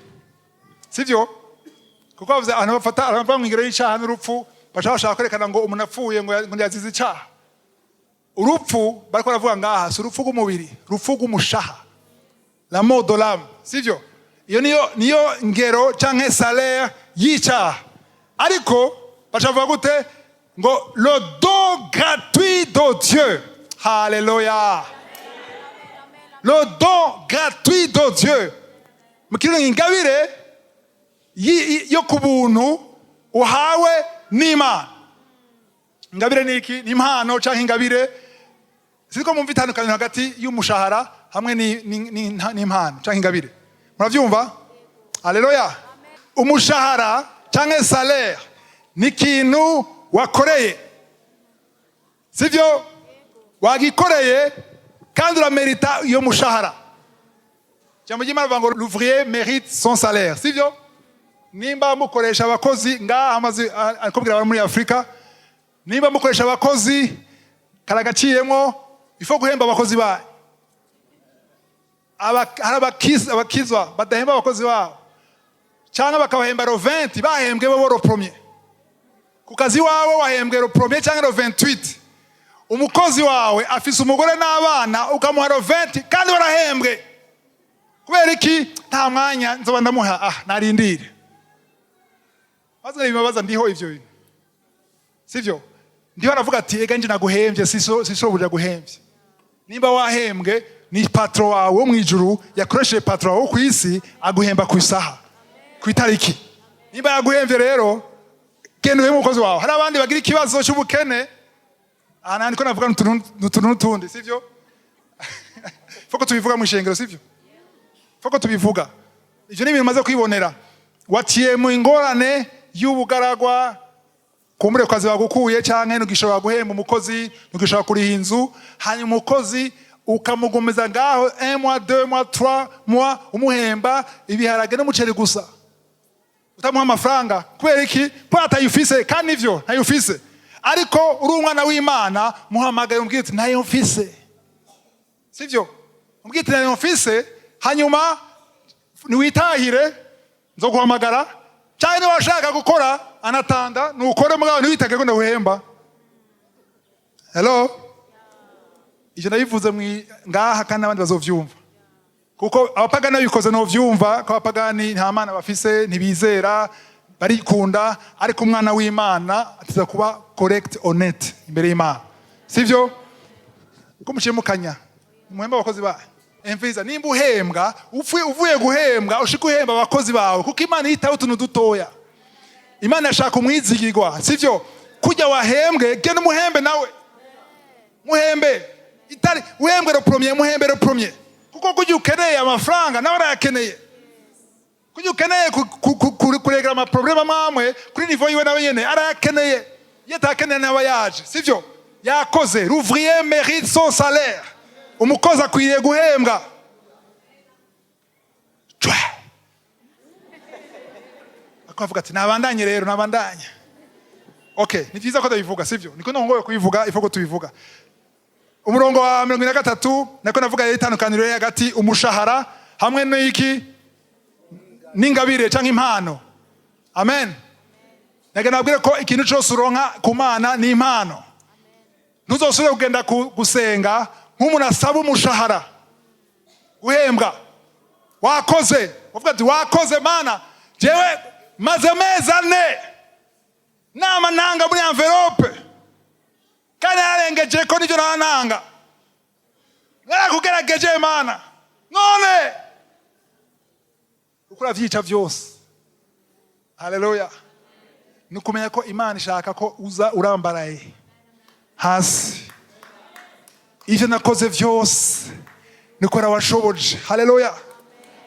sibyo? Kuko bavuze abantu bafata, abantu bava mu ingero y'icyaha n'urupfu, bashaka kwerekana ngo umuntu apfuye ngo yazize icyaha. Urupfu bariko baravuga ngaha si urupfu rw'umubiri, urupfu rw'umushaha, la mort de l'âme, sivyo? Iyo niyo ngero canke salaire y'icyaha. Ariko baca bavuga gute? Ngo le don gratuit de Dieu. Haleluya! Le don gratuit de Dieu, mu kirundi, ingabire yo ku buntu uhawe n'Imana. Ingabire ni iki? Ni impano canke ingabire. Siko mumva itandukaniro hagati y'umushahara hamwe n'impano canke ingabire? Muravyumva? Haleluya! Umushahara canke salaire ni ikintu wakoreye, sivyo? Wagikoreye kandi uramerita iyo mushahara. Ijambo ry'Imana rivuga ngo "L'ouvrier mérite son salaire", sivyo? Nimba mukoresha abakozi ngaha, amaze akubwira abari muri Afurika, nimba mukoresha abakozi karagaciyemwo, ifo guhemba abakozi bayo. Hari abakizwa badahemba abakozi babo, cyangwa bakabahemba le 20, bahembwe bo le premier. Ku kazi wawe wahembwe le premier cyangwa le 28, umukozi wawe afise umugore n'abana, ukamuha le 20 kandi warahembwe. Kubera iki? Nta mwanya, nzoba ndamuha, ah, narindire. Maze bibabaza ndiho ivyo bintu, sivyo? Ndiho aravuga ati ega nje naguhembye, siso buja guhembye. Nimba wahembwe ni patron wawe wo mwijuru, yakoresheje patron wawe wo ku isi, aguhemba ku isaha, ku itariki. Nimba yaguhembye rero, genda uhembe umukozi wawe. Hari abandi bagira ikibazo cy'ubukene. Aha nandiko navuga n'utuntu n'utundi, sivyo? Foko tubivuga mu ishengero, sivyo? Foko tubivuga. Ivyo ni ibintu maze kwibonera. Waciye mu ingorane y'ubugaragwa. Kumbure kazi bagukuye canke ntugishobora guhemba umukozi, ntugishobora kuriha inzu, hanyuma umukozi ukamugumiza ngaho 1 mois, 2 mois, 3 mois, umuhemba ibiharage n'umuceri gusa, utamuha amafaranga. Kubera iki? Kubera atayufise. Kandi nivyo, ntayufise, ariko uri umwana w'Imana, muhamagaye, umbwire uti: "Ntayo mfise." Sivyo? Umbwire uti: "Ntayo mfise." Hanyuma niwitahire, nzoguhamagara. Cyangwa niba washaka gukora anatanda, nukore, mugabo ntiwitage ko ndaguhemba. Hello, ivyo ndabivuze ngaha kandi n'abandi bazovyumva, kuko abapagani babikoze ntovyumva, ko abapagani nta Mana bafise, ntibizera, barikunda. Ariko umwana w'Imana ateza kuba correct, honnête imbere y'Imana, sivyo? Uko muciye mukanya muhemba abakozi bayo. Emviza, nimba uhembwa, uvuye guhembwa, ushika uhemba abakozi bawe, kuko Imana yitaho utuntu dutoya. Imana yashaka umwizigirwa, sivyo? Kujya wahembwe, genda umuhembe nawe, muhembe itari uhembwe le premier, muhembe le premier, kuko kujya ukeneye amafaranga nawe arayakeneye. Kujya ukeneye kuregera ama problèmes amwe kuri niveau yiwe, nawe nyene arayakeneye. Iyo atakeneye nawe yaje, sivyo? Yakoze. L'ouvrier mérite son salaire. Umukozi akwiriye guhembwa. Cwe. Akavuga ati: "Nabandanye rero, nabandanye." Okay, ni byiza ko ndabivuga, sivyo? Niko nongoye kubivuga, ifo ko tubivuga. Umurongo wa 43 nako navuga rero itandukaniro riri hagati umushahara hamwe n'iki? N'ingabire canke impano. Amen. Naga nabwire ko ikintu cyose uronka ku Mana ni impano. Ntuzosubire kugenda gusenga nk'umuntu asaba umushahara, guhembwa. Wakoze, uvuga ati: "Wakoze Mana, jewe maze amezi 4 nama ntanga muri enveloppe, kandi nararengeje ko nibyo nanga narakugerageje Mana, none uko uravyica vyose." Haleluya. Ni ukumenya ko Imana ishaka ko uza urambaraye hasi. Ivyo nakoze vyose niko washoboje. Haleluya,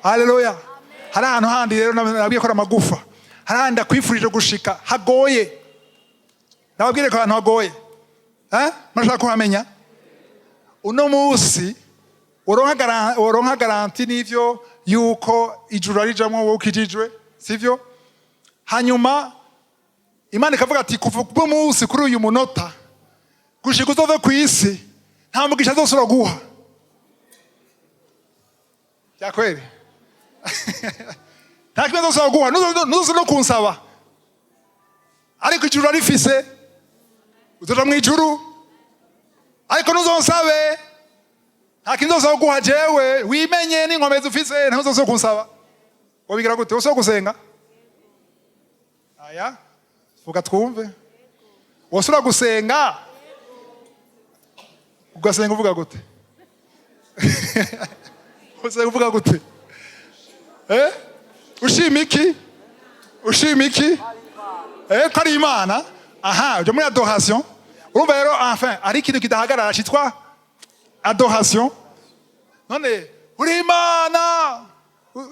haleluya. Hari ahantu handi rero nabwiye ko ari amagufa. Hari ahandi akwifurije gushika hagoye. Nababwire ko ahantu hagoye, eh? Murashaka kuhamenya? Uno munsi uronka garantie n'ivyo yuko ijuru arijamwo wowe ukijijwe, sivyo? Hanyuma Imana ikavuga ati: "Kuva uno munsi, kuri uyu munota, gushika uzove ku isi, nta mugisha azosubira guha." Byakweri, nta kimwe azosubira guha, ntuzoze no kunsaba. Ariko ijuru arifise, uzoja mu ijuru, ariko ntuzonsabe. Nta kintu nzosaba guha jewe, wimenye n'inkomezi ufise, ntuzose kunsaba. Wobigira gute? Wosaba gusenga? Aya, vuga twumve. Wosubira gusenga, ugasenga uvuga gute? Usenga uvuga gute? Eh, ushima iki? Ushima iki? Eh, ko ari Imana. Aha ujya muri adoration. Urumva rero, enfin ari ikintu kidahagarara cyitwa adoration. None uri Imana,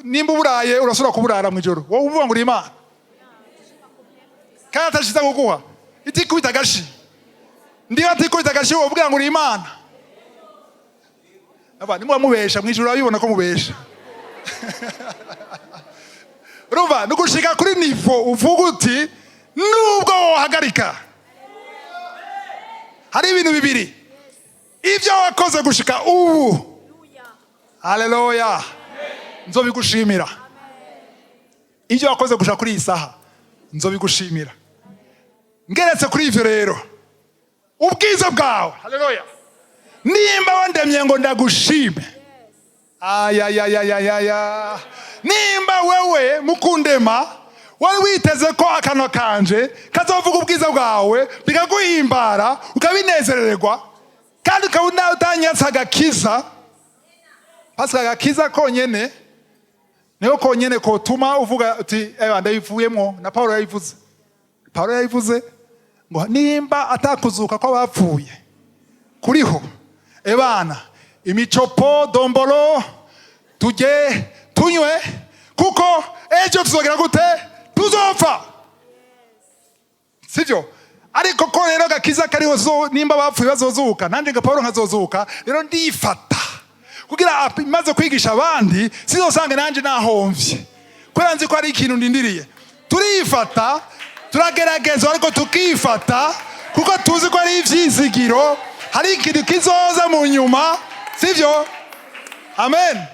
nimba uburaye, urasubira kuburara mu ijoro, wowe uvuga ngo uri Imana kandi atashize kuguha, itikubita agashi, ndiba atikubita agashi, wowe uvuga ngo uri Imana. Aba nimuba mubesha mu ijoro, urabibona ko mubesha. Urumva, ni ugushika kuri niveau uvuga uti: "Nubwo wohagarika." Hari ibintu bibiri: ibyo wakoze gushika ubu, haleluya, nzobigushimira. Ibyo wakoze gushika kuri iyi saha, nzobigushimira. Ngeretse kuri ivyo rero, ubwiza bwawe, haleluya. Nimba wandemye ngo ndagushime, ayayayayaya, nimba wewe mukundema wari witeze ko akanwa kanje kazovuga ubwiza bwawe, bikaguhimbara, ukabinezererwa, kandi ukaba utanyatse agakiza, parce agakiza konyene niho konyene kotuma uvuga uti: "Ewa, ndabivuyemwo." Na Paulo yabivuze, Paulo yabivuze ngo nimba atakuzuka kw'abapfuye kuriho, ebana, imicopo dombolo, tujye tunywe, kuko ejo tuzogera gute? Tuzopfa, sivyo? Ariko ko rero gakiza kariho, zo nimba bapfuye bazozuka, nanjye nka Paul nkazozuka. Rero ndifata kugira maze kwigisha abandi sizosange nanjye nahomvye, kubera nzi ko hari ikintu ndindiriye. Turifata, turagerageza, ariko tukifata kuko tuzi ko ari ivyizigiro, hari ikintu kizoza mu nyuma, sivyo? Amen.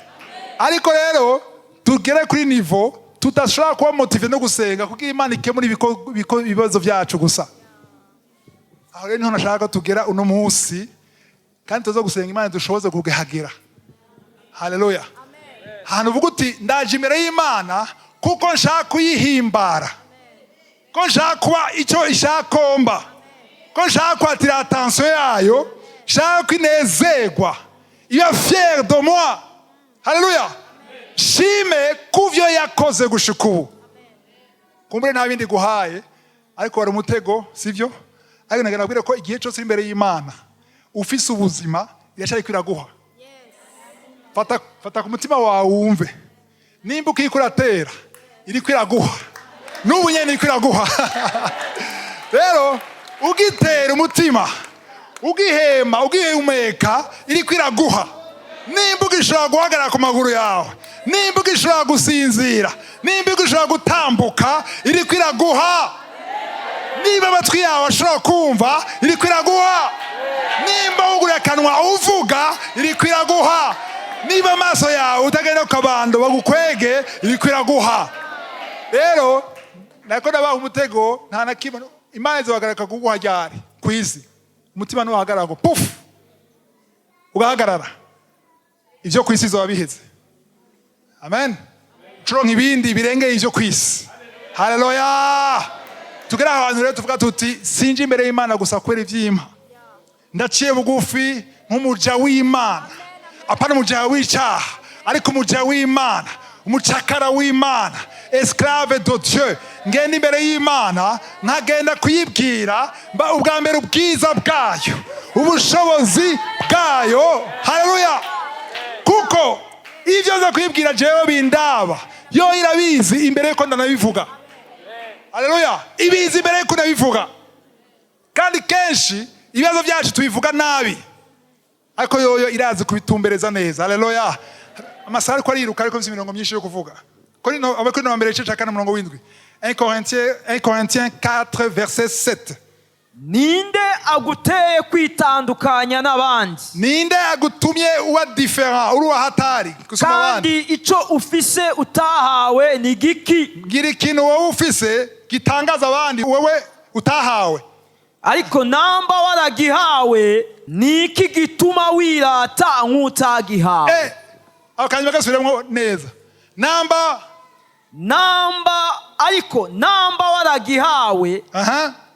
Ariko rero tugere kuri niveau tudashobora kuba motivé no gusenga kuko Imana ikemura ibibazo byacu gusa. Aho rero niho nashaka ko tugera uno munsi, kandi tuza gusenga Imana dushoboze kuhagera. Haleluya! Ahantu uvuga uti: "Ndaje imbere y'Imana kuko nshaka kuyihimbara, ko nshaka kuba icyo ishaka komba, ko nshaka kwatira attention yayo, nshaka ko inezerwa, iba fière de moi." Haleluya! Shime kuvyo yakoze gushika ubu. Kumbure nta bindi guhaye, ariko wari umutego, sivyo? Ariko nagira nabwire ko igihe cyose uri imbere y'Imana ufise ubuzima, iracari kwiraguha. Fata, fata ku mutima wawe wumve nimba ukiriko uratera, iriko iraguha. N'ubu nyene iriko iraguha. Rero ugitera umutima, ugihema, ugihumeka, iriko iraguha. Nimba ugishobora guhagarara ku maguru yawe, nimba ugishobora gusinzira, nimba ugishobora gutambuka, iriko iraguha. Niba amatwi yawe ashobora kumva, iriko iraguha. Nimba wuguriye akanwa uvuga, iriko iraguha. Niba amaso yawe utagenda ku kabando bagukwege, iriko iraguha. Rero nako ndabaha umutego, nta na kimwe. Imana izohagarika kuguha ryari ku isi? Umutima ntuhagarara ngo pufu ugahagarara, ibyo ku isi bizoba biheze. Amen. Turonka ibindi birengeye ibyo ku isi. Haleluya! Tugere ahantu rero tuvuga tuti: "Sinje imbere y'Imana gusa kubera ivyimpa, ndaciye bugufi nk'umuja w'Imana, apana umuja w'icyaha, ariko umuja w'Imana, umucakara w'Imana, esclave de Dieu. Ngenda imbere y'Imana nkagenda kuyibwira mba ubwa mbere ubwiza bwayo, ubushobozi bwayo." Haleluya! Kuko ibyo nza kuyibwira jewe bindaba, yo irabizi imbere yuko ndanabivuga. Haleluya! Ibizi imbere yuko ndabivuga. Kandi kenshi ibibazo byacu tubivuga nabi, ariko yoyo irazi kubitumbereza neza. Haleluya! Amasaha ariko ariruka, ariko mfite imirongo myinshi yo kuvuga. Abakorinto ba mbere, igice cya 4, umurongo w'7. 1 Corinthiens, 1 Corinthiens 4, verset 7. Ninde aguteye kwitandukanya n'abandi? Ninde agutumye uba différent, uri uwahatari gusumba abandi? Kandi icyo ufise utahawe ni giki? Ngira ikintu wowe ufise gitangaza abandi, wowe utahawe. Ariko namba waragihawe, ni iki gituma wirata nk'utagihawe? Aho kanyuma gasubiremo neza. Namba Namba, ariko namba waragihawe,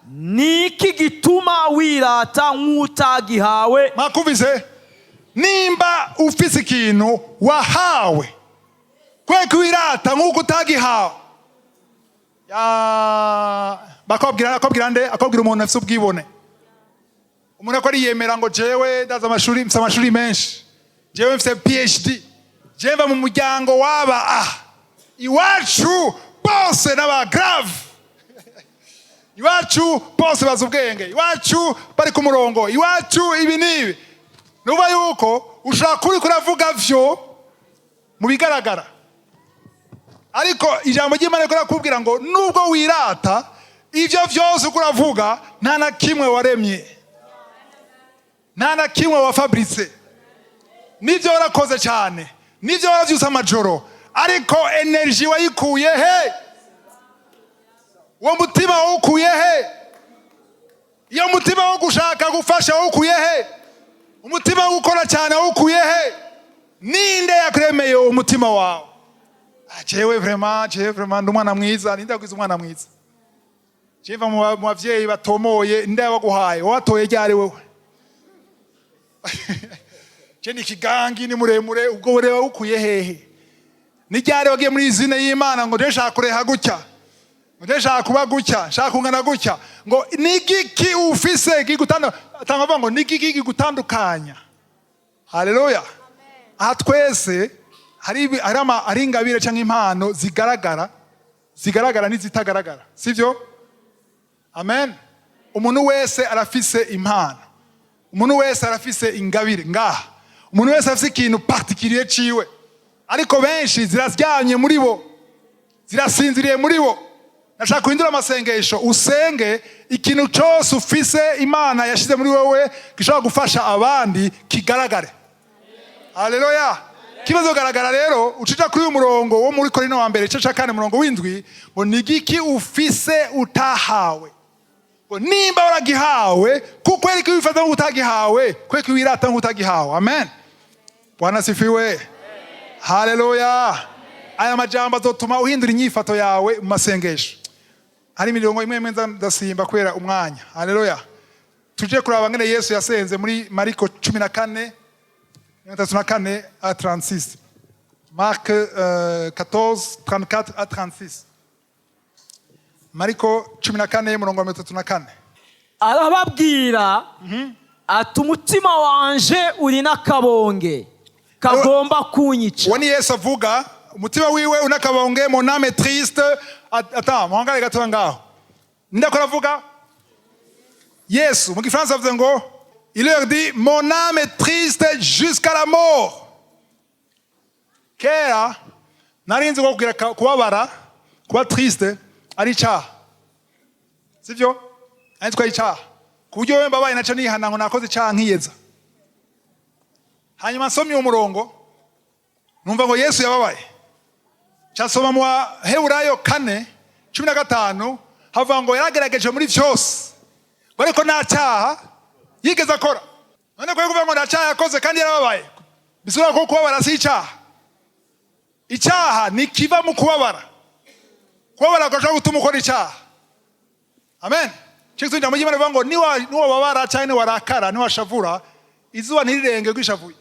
ni iki gituma wirata nk'utagihawe? Mwakumvise? Nimba ufise ikintu wahawe, kwe wirata nk'uko utagihawe. Ya, bakabwira, akabwira nde? Akabwira umuntu afise ubwibone, umuntu ako ariyemera ngo: "Jewe ndazi amashuri, mfise amashuri menshi, jewe mfise PhD, jewe mva mu muryango waba iwacu bose n'aba grave, iwacu bose bazi ubwenge, iwacu bari ku murongo, iwacu ibi n'ibi." Nuba yuko ushobora kuba uriko uravuga vyo mu bigaragara, ariko ijambo ry'Imana riko rirakubwira ngo nubwo wirata ibyo vyose uko uravuga, nta na kimwe waremye, nta na kimwe wafabrice. Nibyo warakoze cyane, nibyo waravyutse amajoro, ariko énergie wayikuye he? Uwo mutima wawukuye he? Iyo mutima wo gushaka gufasha wawukuye he? Umutima wo gukora cyane wawukuye he? Ninde yakuremeye uwo mutima wawe? "Ah, jewe vraiment, jewe vraiment ndi umwana mwiza." Ninde yakwiza umwana mwiza? "Jewe mva mu bavyeyi batomoye." Ninde yabaguhaye? Watoye ryari wewe? "Je ni ikigangi, ni muremure." Ubwo bureba wukuye hehe? Ni ryari wagiye muri izina y'Imana ngo: "Je nshaka kureha gutya, ngo je nshaka kuba gutya, nshaka kungana gutya"? Ngo ni igiki ufise atanga avuga ngo ni igiki kigutandukanya? Haleluya! Aha twese hari ingabire cyangwa impano zigaragara, zigaragara n'izitagaragara, sivyo? Amen. Umuntu wese arafise impano, umuntu wese arafise ingabire ngaha, umuntu wese arafise ikintu particulier ciwe, ariko benshi ziraryamye muri bo, zirasinziriye muri bo. Nashaka guhindura amasengesho, usenge ikintu cyose ufise Imana yashyize muri wowe gishobora gufasha abandi kigaragare. Haleluya! Kibazo kugaragara rero, ucija kuri uyu murongo wo muri Korinto wa mbere, igice cya 4, umurongo w'7, ngo ni igiki ufise utahawe? Ngo nimba waragihawe, kuko eriko wifata nk'utagihawe, kubera ko wirata nk'utagihawe. Amen. Bwana sifiwe. Haleluya! Aya majambo azotuma uhindura inyifato yawe mu masengesho. Hari imirongo imwe imwe nza ndasimba kubera umwanya. Haleluya! Tuje kuraba ngene Yesu yasenze muri Mariko 14, 34 à 36. Marc 14, 34 à 36. Mariko 14, murongo wa 34. Arababwira ati: "Umutima wanje uri n'akabonge kagomba kunyica." Uwo ni Yesu avuga, umutima wiwe unakabonge, mon âme est triste. Attends, muhangare gatoya ngaho. Ndako aravuga Yesu, mu gifaransa avuze ngo, il leur dit: "Mon âme est triste jusqu'à la mort." Kera nari nzi ko kugira kubabara, kuba triste ari icyaha, sibyo? Ari ko ari icyaha, ku buryo wewe mbabaye naca nihana ngo nakoze icyaha, nkiyeza. Hanyuma nsomye uwo murongo, numva ngo Yesu yababaye. Cyasoma mu Baheburayo 4:15, havuga ngo yaragerageje muri byose, ngo ariko nta cyaha yigeze akora. None ko kuvuga ngo nta cyaha yakoze kandi yarababaye, bisubira ko kubabara si icyaha. Icyaha ni kiva mu kubabara. Kubabara gashobora gutuma ukora icyaha. Amen. Cyo ijambo ry'Imana rivuga ngo niwababara cyangwa niwarakara, niwashavura, izuba ntirirenge rwishavuye,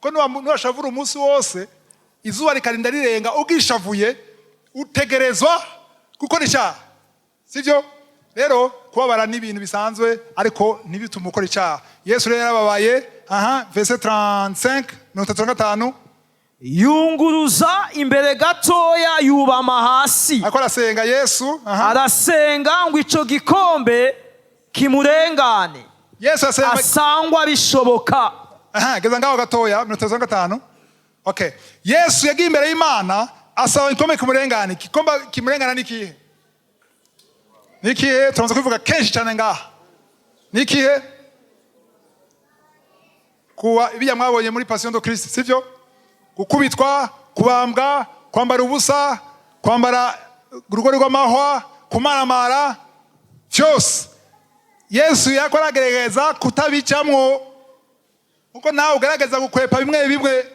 ko niwashavura umunsi wose, izuba rikarinda rirenga ugishavuye, utegerezwa gukora icyaha, sibyo? Rero kubabara ni ibintu bisanzwe, ariko ntibitume ukora icyaha. Yesu rero yarababaye. Aha, verset 35, 35. Yunguruza imbere gatoya, yubama hasi. Ariko arasenga Yesu, aha. Arasenga ngo ico gikombe kimurengane. Yesu asenga. Asangwa bishoboka. Aha, geza ngaho gatoya, 35. Okay, Yesu yagiye imbere y'Imana asaba igikombe kimurengane. Igikombe kimurengana ni ikihe? Ni ikihe? Tumaze kubivuga kenshi cyane ngaha. Ni ikihe? Kuwa ibijya mwabonye muri Passion de Christ, sivyo? Gukubitwa, kubambwa, kwambara ubusa, kwambara urugori rw'amahwa, kumaramara, byose Yesu yariko aragerageza kutabicamwo, kuko nawe ugerageza gukwepa bimwe bimwe,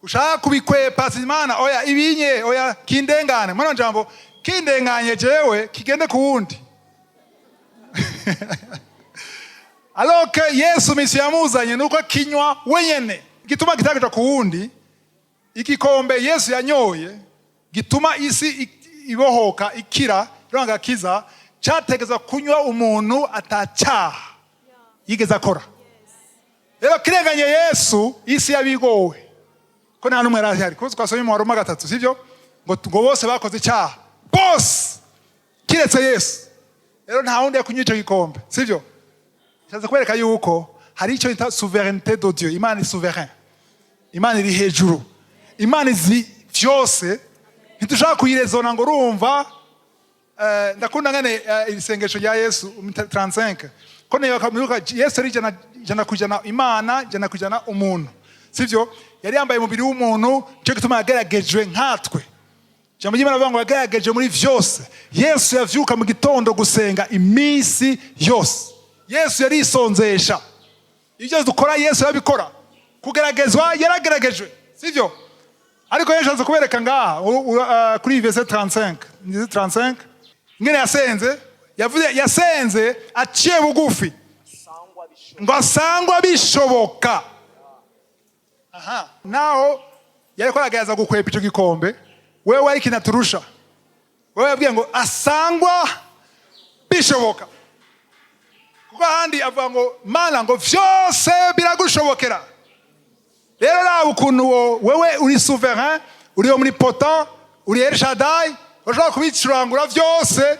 ushaka kubikwepa. Si Imana, oya, ibinye, oya, kindengane. Mwana jambo kindenganye jewe, kigende ku wundi. Alors que Yesu, mission yamuzanye nuko kinywa wenyene. Gituma kitakuja ku wundi, igikombe Yesu yanyoye gituma isi ibohoka, ikira, ironga, cyategezwa kunywa umuntu atacyaha yigeze akora. Rero kirenganye Yesu, isi yabigowe, ko nta n'umwe yari ahari. Kuko twasomye mu Baroma 3, sibyo? Ngo bose bakoze icyaha, bose kiretse Yesu. Rero nta wundi yakunywa icyo gikombe, sibyo? Nshatse kwereka yuko hari icyo bita souveraineté de Dieu. Imana ni souverain, Imana iri hejuru, Imana izi vyose, ntidushobora kuyirezona ngo urumva. Ndakunda ngene iri sengesho rya Yesu 35, ko nibuka Yesu ari 100% Imana, 100% umuntu, sivyo? Yari yambaye umubiri w'umuntu, cyo gituma yageragejwe nkatwe. Ijambo ry'Imana rivuga ngo yagerageje muri vyose. Yesu yavyuka mu gitondo gusenga iminsi yose. Yesu yarisonzesha. Ibyo dukora Yesu yabikora. Kugeragezwa yarageragejwe, sivyo? Ariko Yesu aza kubereka ngaha kuri verset 35, verset 35, ingene yasenze. Yavuze, yasenze aciye bugufi ngo asangwa bishoboka. Aha naho yariko aragerageza gukwepa ico gikombe. Wewe ariko inaturusha, wewe yabwiye ngo asangwa bishoboka, kuko ahandi avuga ngo Mana, ngo vyose biragushobokera. Rero raba ukuntu wewe uri souverain, uri omnipotent, uri El Shaddai, urashobora kubicurangura vyose.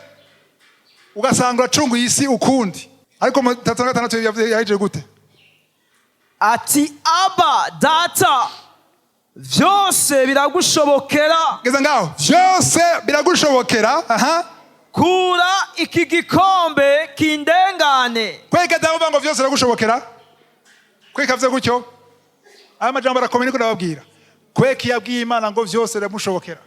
Ugasanga uracunguye isi ukundi. Ariko mu 36 yahejeje gute? Ati: "Aba, Data, vyose biragushobokera." Geza ngaho. Vyose biragushobokera, aha. Kura iki gikombe kindengane. Kweka davuga ngo vyose biragushobokera, kweka vyo gutyo. Aya majambo arakomeye, niko ndababwira. Kweka yabwiye Imana ngo vyose biramushobokera,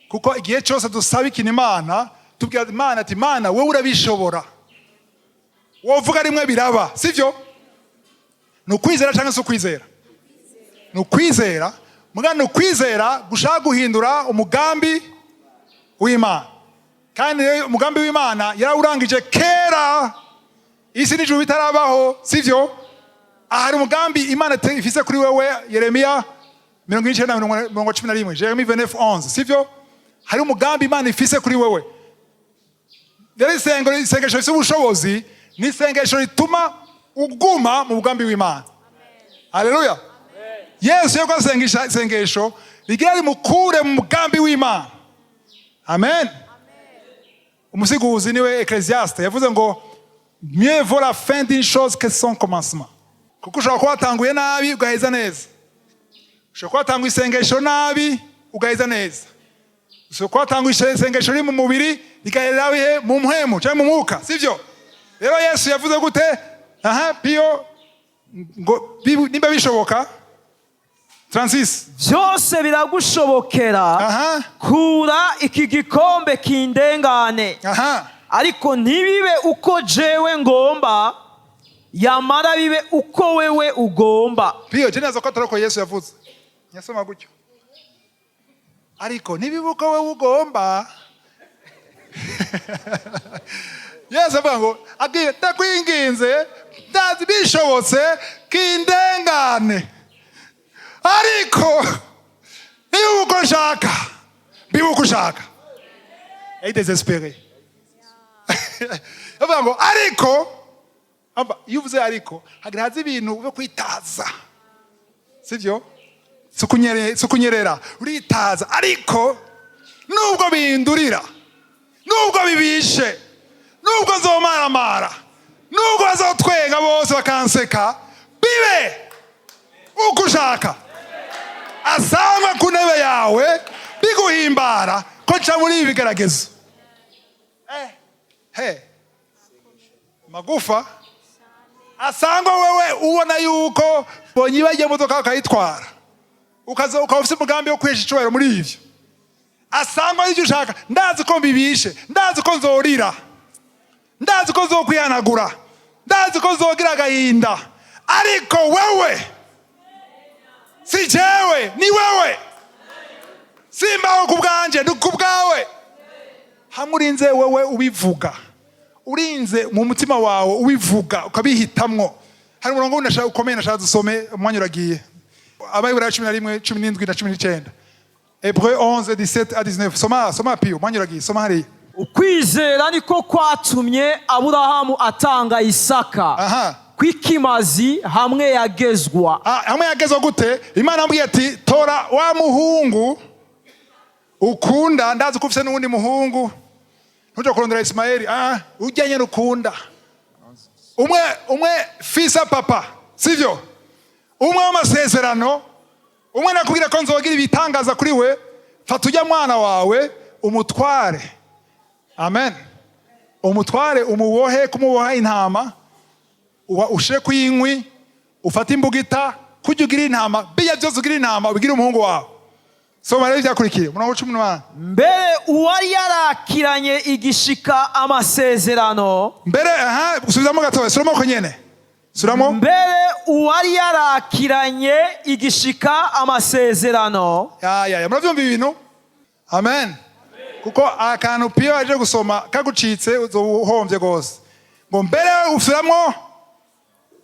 kuko igihe cyose dusaba ikintu Imana, tubwira Imana ati: "Imana, wowe urabishobora, wovuga rimwe biraba." Sivyo? Ni ukwizera cyangwa se ukwizera? Ni ukwizera. Mugana ni ukwizera gushaka guhindura umugambi w'Imana. Kandi rero umugambi w'Imana yarawurangije kera, isi n'ijuru bitarabaho. Sivyo? Hari umugambi Imana ifise kuri wewe. Yeremiya 49 11, Jérémie 29:11. Sivyo? Hari umugambi Imana ifise kuri wewe. Rero isengesho rifise ubushobozi, ni isengesho rituma uguma mu mugambi w'Imana. Haleluya! Yesu yuko asengesha isengesho rigira rimukure mu mugambi w'Imana. Amen. Umusiguzi niwe Ecclésiaste yavuze ngo: "Mieux vaut la fin d'une chose que son commencement." Kuko ushobora kuba watanguye nabi, ugaheza neza. Ushobora kuba watanguye isengesho nabi, ugaheza neza. Ushobora kuba watanguye isengesho riri mu mubiri, rigahera bihe mu mpwemu cyangwa mu mwuka. Sivyo? Rero Yesu yavuze gute? Aha Piyo ngo nimba bishoboka, 36. Byose biragushobokera. Kura iki gikombe kindengane. Ariko ntibibe uko jewe ngomba, yamara bibe uko wewe ugomba. Piyo, je naza ko atari uko Yesu yavuze. Nyasoma gutyo: "Ariko ntibibe uko wewe ugomba." Yesu avuga ngo abwiye: "Ndakwinginze, ndazi bishobotse kindengane, ariko niba uko nshaka, bibe uko ushaka." Yari désespéré, avuga ngo ariko. Amba, iyo uvuze ariko, hagira haza ibintu byo kwitaza. Sivyo? Si ukunyerera, uritaza. Ariko nubwo bindurira, nubwo bibishe, nubwo nzomaramara, nubwo bazotwenga bose bakanseka, bibe uko ushaka. Asangwa ku ntebe yawe, biguhimbara ko nca muri ibi bigeragezo. He magufa asangwa wewe ubona yuko bonye bajya modoka bakayitwara, ukaza ukaba ufite umugambi wo kwihesha icyubahiro muri ivyo. Asangwa ibyo ushaka. Ndazi ko mbibishe, ndazi ko nzorira, ndazi ko nzokwihanagura, ndazi ko nzogira agahinda, ariko wewe, si jewe, ni wewe. Simbaho ku bwanje, ni ku bwawe. Hamwe urinze wewe ubivuga, urinze mu mutima wawe ubivuga, ukabihitamwo. Hari umurongo wundi ukomeye nashaka dusome, umwanya uragiye. Abaheburayo 11, 17 na 19, Hébreux 11, 17 à 19. Soma, soma Piyo, umwanya uragiye. Soma hariya. Ukwizera niko kwatumye Aburahamu atanga Isaka kw'ikimazi hamwe yagezwa. Ah, hamwe yagezwa gute? Imana ambwiye ati: "Tora wa muhungu ukunda, ndazi ko ufise n'uwundi muhungu, ntuje kurondera Isimayeli. Ah, ujya nyene ukunda, umwe umwe, fils à papa." Sivyo? Umwe w'amasezerano, umwe nakubwira ko nzogira ibitangaza kuri we. Fata ujya mwana wawe, umutware. Amen. Umutware, umubohe, kumuboha intama, ushire ku inkwi, ufate imbugita, kujya ugira intama, bijya byose ugira intama, ubigire umuhungu wawe. Soma rero ibyakurikiye, umurongo 18. Mbere uwari yarakiranye igishika amasezerano. Mbere, aha, subizamo gatoya, suramo ko nyene, suramo. Mbere uwari yarakiranye igishika amasezerano. Ya ya ya, muravyumva ibintu? Amen. Kuko akantu Piyo aje gusoma kagucitse, uzohombye rwose. Ngo mbere, usubiramwo.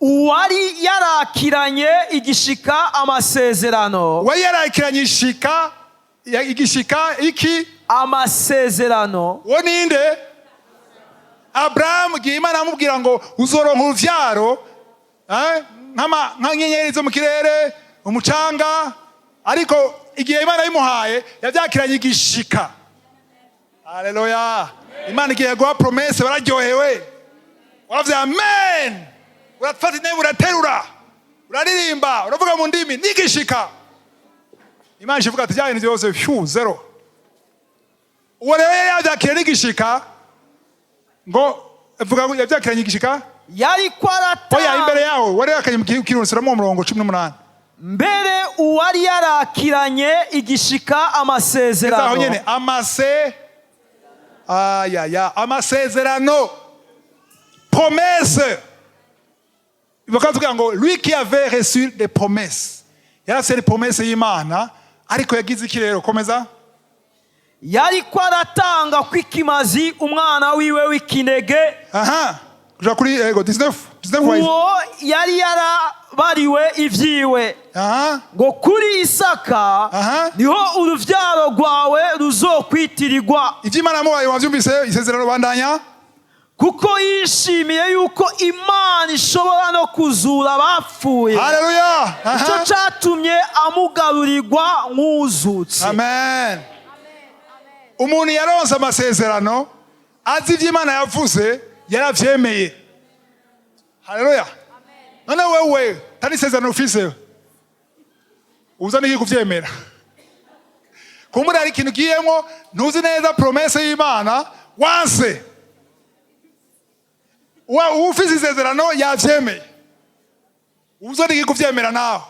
Uwari yarakiranye igishika amasezerano. Uwari yarakiranye ishika igishika iki? Amasezerano. Uwo ninde? Aburahamu. Igihe Imana amubwira ngo uzoronka uruvyaro, nk'inyenyeri zo mu kirere, umucanga. Ariko igihe Imana yimuhaye, yavyakiranye igishika. Haleluya! Imana igiye guha promesse, bararyohewe, waravuze amen, urafata intebe, uraterura, uraririmba, uravuga mu ndimi n'igishika. Imana ivuga ati: "Bya bintu byose phew, zéro." Uwo rero yari yabyakiriye n'igishika, ngo vuga ngo yabyakiranye igishika. Yariko Oya, aratanga. Imbere yawe wari yakanye mu Kirundi, suramo umurongo 18. Mbere uwari yarakiranye igishika Aho amasezerano nyene amase ayaya amasezerano, promesse, bakatubwira ngo lui qui avait reçu des promesses, yari afise des promesses y'Imana, ariko yagize iki rero? Komeza. Yariko aratanga kw'ikimazi umwana wiwe w'ikinege. Aha, kuja kuri ego 19 19 wayize. Uwo yari yarabariwe ivyiwe ngo kuri Isaka niho uruvyaro rwawe ruzokwitirirwa. Ivyo Imana yamubaye wavyumvise, isezerano, bandanya. Kuko yishimiye yuko Imana ishobora no kuzura abapfuye. Haleluya. Icyo catumye amugarurirwa nk'uzutse. Amen. Umuntu yaronse amasezerano, azi ivyo Imana yavuze, yaravyemeye. Haleluya! None wewe tari isezerano ufise, uza niki kuvyemera? Kumbura hari ikintu ugiyemwo ntuzi neza promesse y'Imana wanse. Ufise isezerano yavyemeye, uza niki kuvyemera nawe?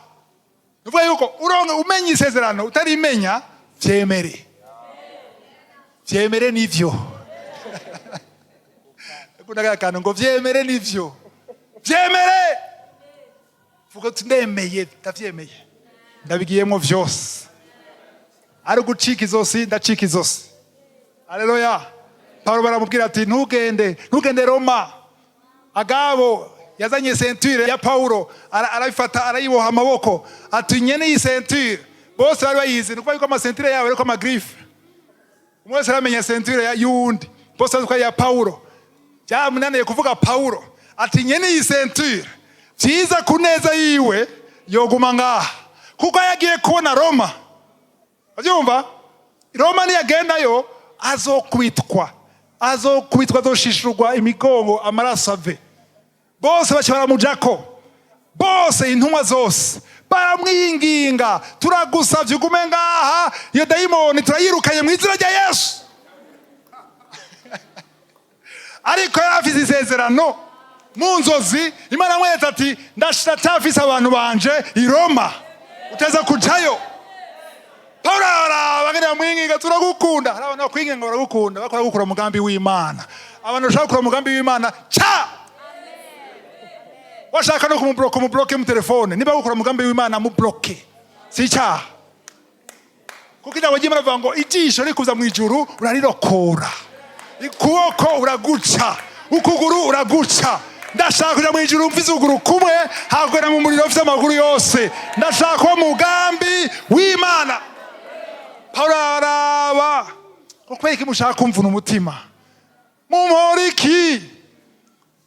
Nuvuga yuko uronke umenya isezerano, utarimenya, vyemere, vyemere nivyo. Akunda akantu ngo vyemere nivyo, vyemere. Vuga uti: "Ndemeye, ndavyemeye, ndabigiyemo vyose, ari ugucika izosi ndacika izosi." Haleluya! Paulo baramubwira ati: "Ntugende, ntugende Roma." Agabo yazanye ceinture ya Paulo, arayifata, arayiboha amaboko, ati: "Nyene iyi ceinture." Bose bari bayizi, ni ukuvuga yuko amaceintures yabo ariko amagriffes, umwe wese aramenya ceinture y'uwundi. Bose bazi ko ari iya Paulo. Byamunaniye kuvuga Paulo, ati: "Nyene iyi ceinture, vyiza ku neza yiwe yoguma ngaha, kuko yagiye kubona Roma." Abyumva, Roma niyagendayo azokubitwa, azokubitwa, azoshishurwa imigongo, amaraso ave. Bose baca baramujako, bose, intumwa zose baramwinginga: "Turagusavye ugume ngaha, iyo dayimoni turayirukanye mu izina rya Yesu." Ariko yari afise isezerano mu nzozi, Imana amweretse ati: "Ndacyafise abantu banje i Roma, uteza kujayo." Pawulo araraba ngene bamwinginga: "Turagukunda." Hari abantu bakwinginga baragukunda, bakora gukora umugambi w'Imana. Abantu bashaka gukora umugambi w'Imana, ca washaka no kumubloka, umubloke mu telefone. Niba gukora umugambi w'Imana, mubloke, si icyaha, kuko ijambo ry'Imana rivuga ngo ijisho rikuza mu ijuru urarirokora, ukuboko uraguca, ukuguru uraguca. Ndashaka kuja mu ijuru mfise ukuguru kumwe, hakugera mu muriro mfise amaguru yose. Ndashaka kuba mu mugambi w'Imana. Pawulo araraba ko kubera iki mushaka kumvuna umutima, mumpora iki?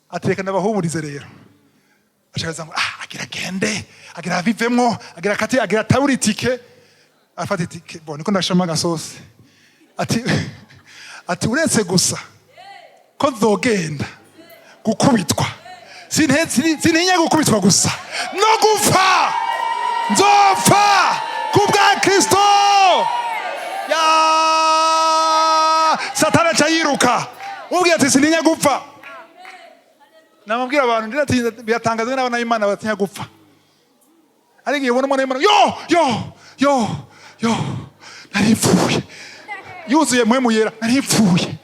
Atereka ndabahumurize rero. Ashakaza ngo agira agende, agira abivemwo, agira akati, agira atabura itike, afata itike. Bon, niko ndashama agasosi, ati uretse gusa ko nzogenda gukubitwa, sintinya gukubitwa gusa, no gupfa nzopfa ku bwa Kristo. Ya Satani aca yiruka. Umubwira ati: "Sintinya gupfa." Namubwira abantu ndinatinya, biratangaza n'abana b'Imana batinya gupfa. Ariko igihe ubona umwana w'Imana, yo yo yo yo, naripfuye, yuzuye Mpwemu Yera, naripfuye.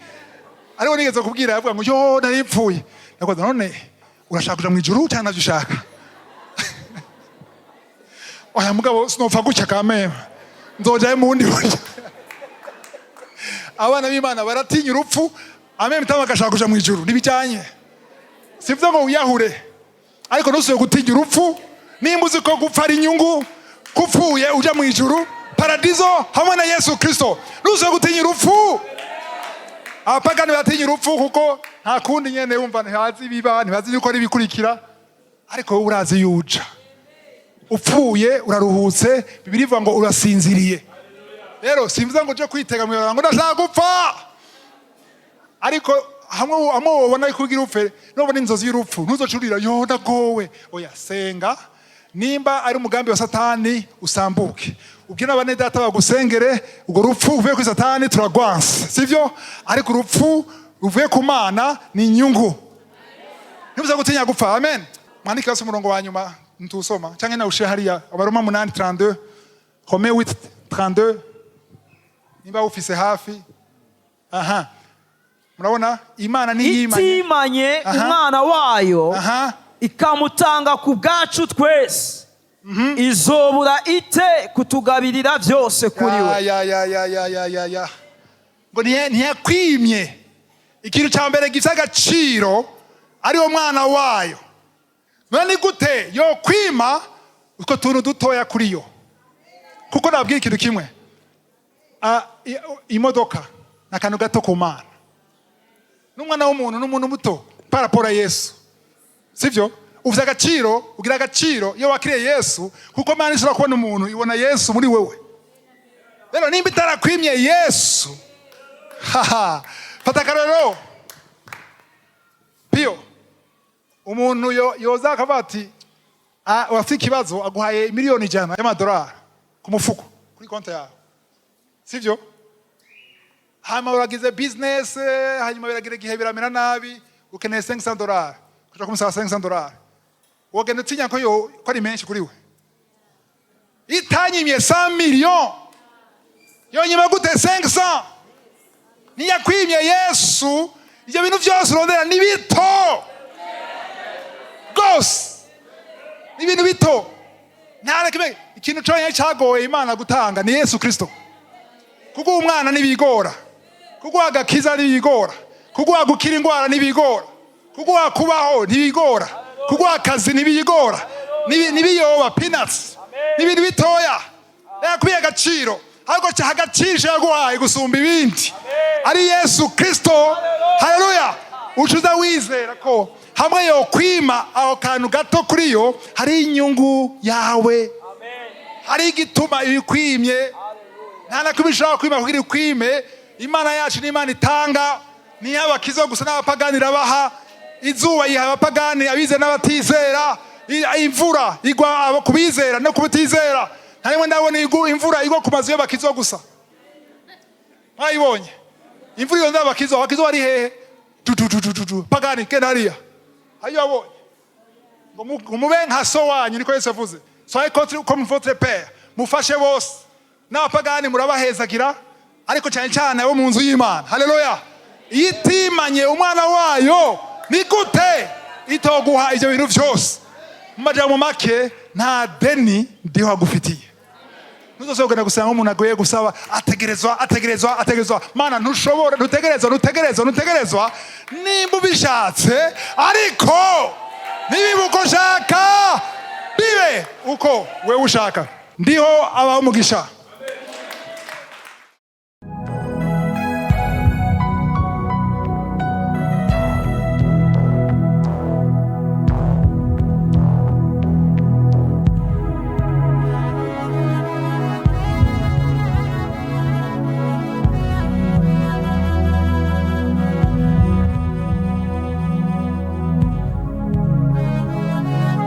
Ariko nigeze kubwira, yavuga ngo: "Yo, naripfuye." Ndakubaza: "None urashaka kuja mu ijuru cyangwa navyo ushaka?" "Oya mugabo, sinopfa gutya kameme, nzojayo mu bundi buryo." Abana b'Imana baratinya urupfu, ameme tama bagashaka kuja mu ijuru. Ntibijyanye. Sivuze ngo wiyahure, ariko ntusubiye gutinya urupfu nimba uzi ko gupfa ari inyungu, kupfuye uja mu ijuru, paradizo hamwe na Yesu Kristo. Ntusubiye gutinya urupfu. Abapagani baratinya urupfu kuko nta kundi nyene, wumva ntibazi ibiba, ntibazi yuko ari ibikurikira, ariko wowe urazi yuja. Upfuye uraruhutse, Bibiri ivuga ngo urasinziriye. Rero simvuze ngo uje kwitega mw'ibarabara ngo ndashaka gupfa. Ariko hamwe wobona ko ugira upfe, nubona inzozi y'urupfu, ntuzocurira yo ndagowe. Oya, senga. Nimba ari umugambi wa Satani, usambuke, ubwire abane data bagusengere. Urwo rupfu uvuye kuri Satani turagwanse, sivyo? Ariko urupfu ruvuye ku Mana ni inyungu. Ntibuze gutinya gupfa. Amen. Mwandike hasi umurongo wa nyuma ntusoma cyangwa nawushyire hariya, Abaroma 8:32, Romains 8:32, nimba ufise hafi. Aha murabona Imana ntiyimanye Itimanye umwana wayo, ikamutanga ku bwacu twese, izobura ite kutugabirira byose kuri we? Ya ya ya ya ya ya ya, ngo ntiyakwimye ikintu cya mbere gifite agaciro, ariwo mwana wayo. None ni gute yo kwima utwo tuntu dutoya kuri yo? Kuko nabwira ikintu kimwe. Imodoka ni akantu gato ku Mana, n'umwana w'umuntu n'umuntu muto par rapport à Yesu, sibyo? Ufite agaciro, ugira agaciro iyo wakiriye Yesu, kuko Imana ishobora kubona umuntu, ibona Yesu muri wewe. Rero nimba itarakwimye Yesu, haha, fata akarorero piyo. Umuntu yoza akavuga ati: "Ah, urafite ikibazo", aguhaye 100 miliyoni y'amadolari ku mufuko, kuri konti yawe, sibyo? Hanyuma uragize business, hanyuma biragira igihe biramera nabi, ukeneye $500, kuja kumusaba $500, wogenda utinya ko yo ko ari menshi kuri we? Itanyimye 100 millions, yonyima gute 500? Ntiyakwimye Yesu, ibyo bintu byose urondera ni bito rwose, ni ibintu bito. Nta na kimwe. Ikintu cyonyine cyagoye Imana gutanga ni Yesu Kirisito. Kuguha umwana ntibigora, kuguha agakiza ntibigora, kuguha gukira indwara ntibigora, kuguha kubaho ntibigora, kuguha akazi ntibigora. Ntibiyoba peanuts, ni ibintu bitoya yakwiye agaciro. Ahubwo cyaha agaciro yaguhaye gusumba ibindi ari Yesu Kirisito. Haleluya! Ucuza wizera ko hamwe yokwima aho kantu gato kuri yo, hari inyungu yawe, hari igituma ibikwimye. Nta na kimwe ishobora kwima kugira ikwime. Imana yacu ni Imana itanga, niyo abakiza gusa, n'abapagani irabaha. Izuba yiha abapagani, abize n'abatizera. Imvura igwa abo ku bizera no ku batizera. Nta rimwe ndabona imvura igwa ku mazu y'abakizwa gusa. Mwayibonye imvura iyo? Ndabakizwa, abakizwa bari hehe? Tu tu tu tu tu tu, pagani genda hariya. Ayo wabonye ngo mube nka so wanyu, niko Yesu yavuze: "Soyez comme votre père." Mufashe bose, n'abapagani murabahezagira, ariko cyane cyane abo mu nzu y'Imana. Haleluya! Iyo itimanye umwana wayo, ni gute itoguha ibyo bintu byose? Mu majambo make, nta deni ndiho agufitiye. Ntuzosogenda gusanga umuntu agoye gusaba, ategerezwa, ategerezwa, ategerezwa. Mana, ntushobora, ntutegerezwa, ntutegerezwa, ntutegerezwa. Nimba ubishatse, ariko ntibibe uko ushaka, bibe uko wewe ushaka. Ndiho abaho umugisha.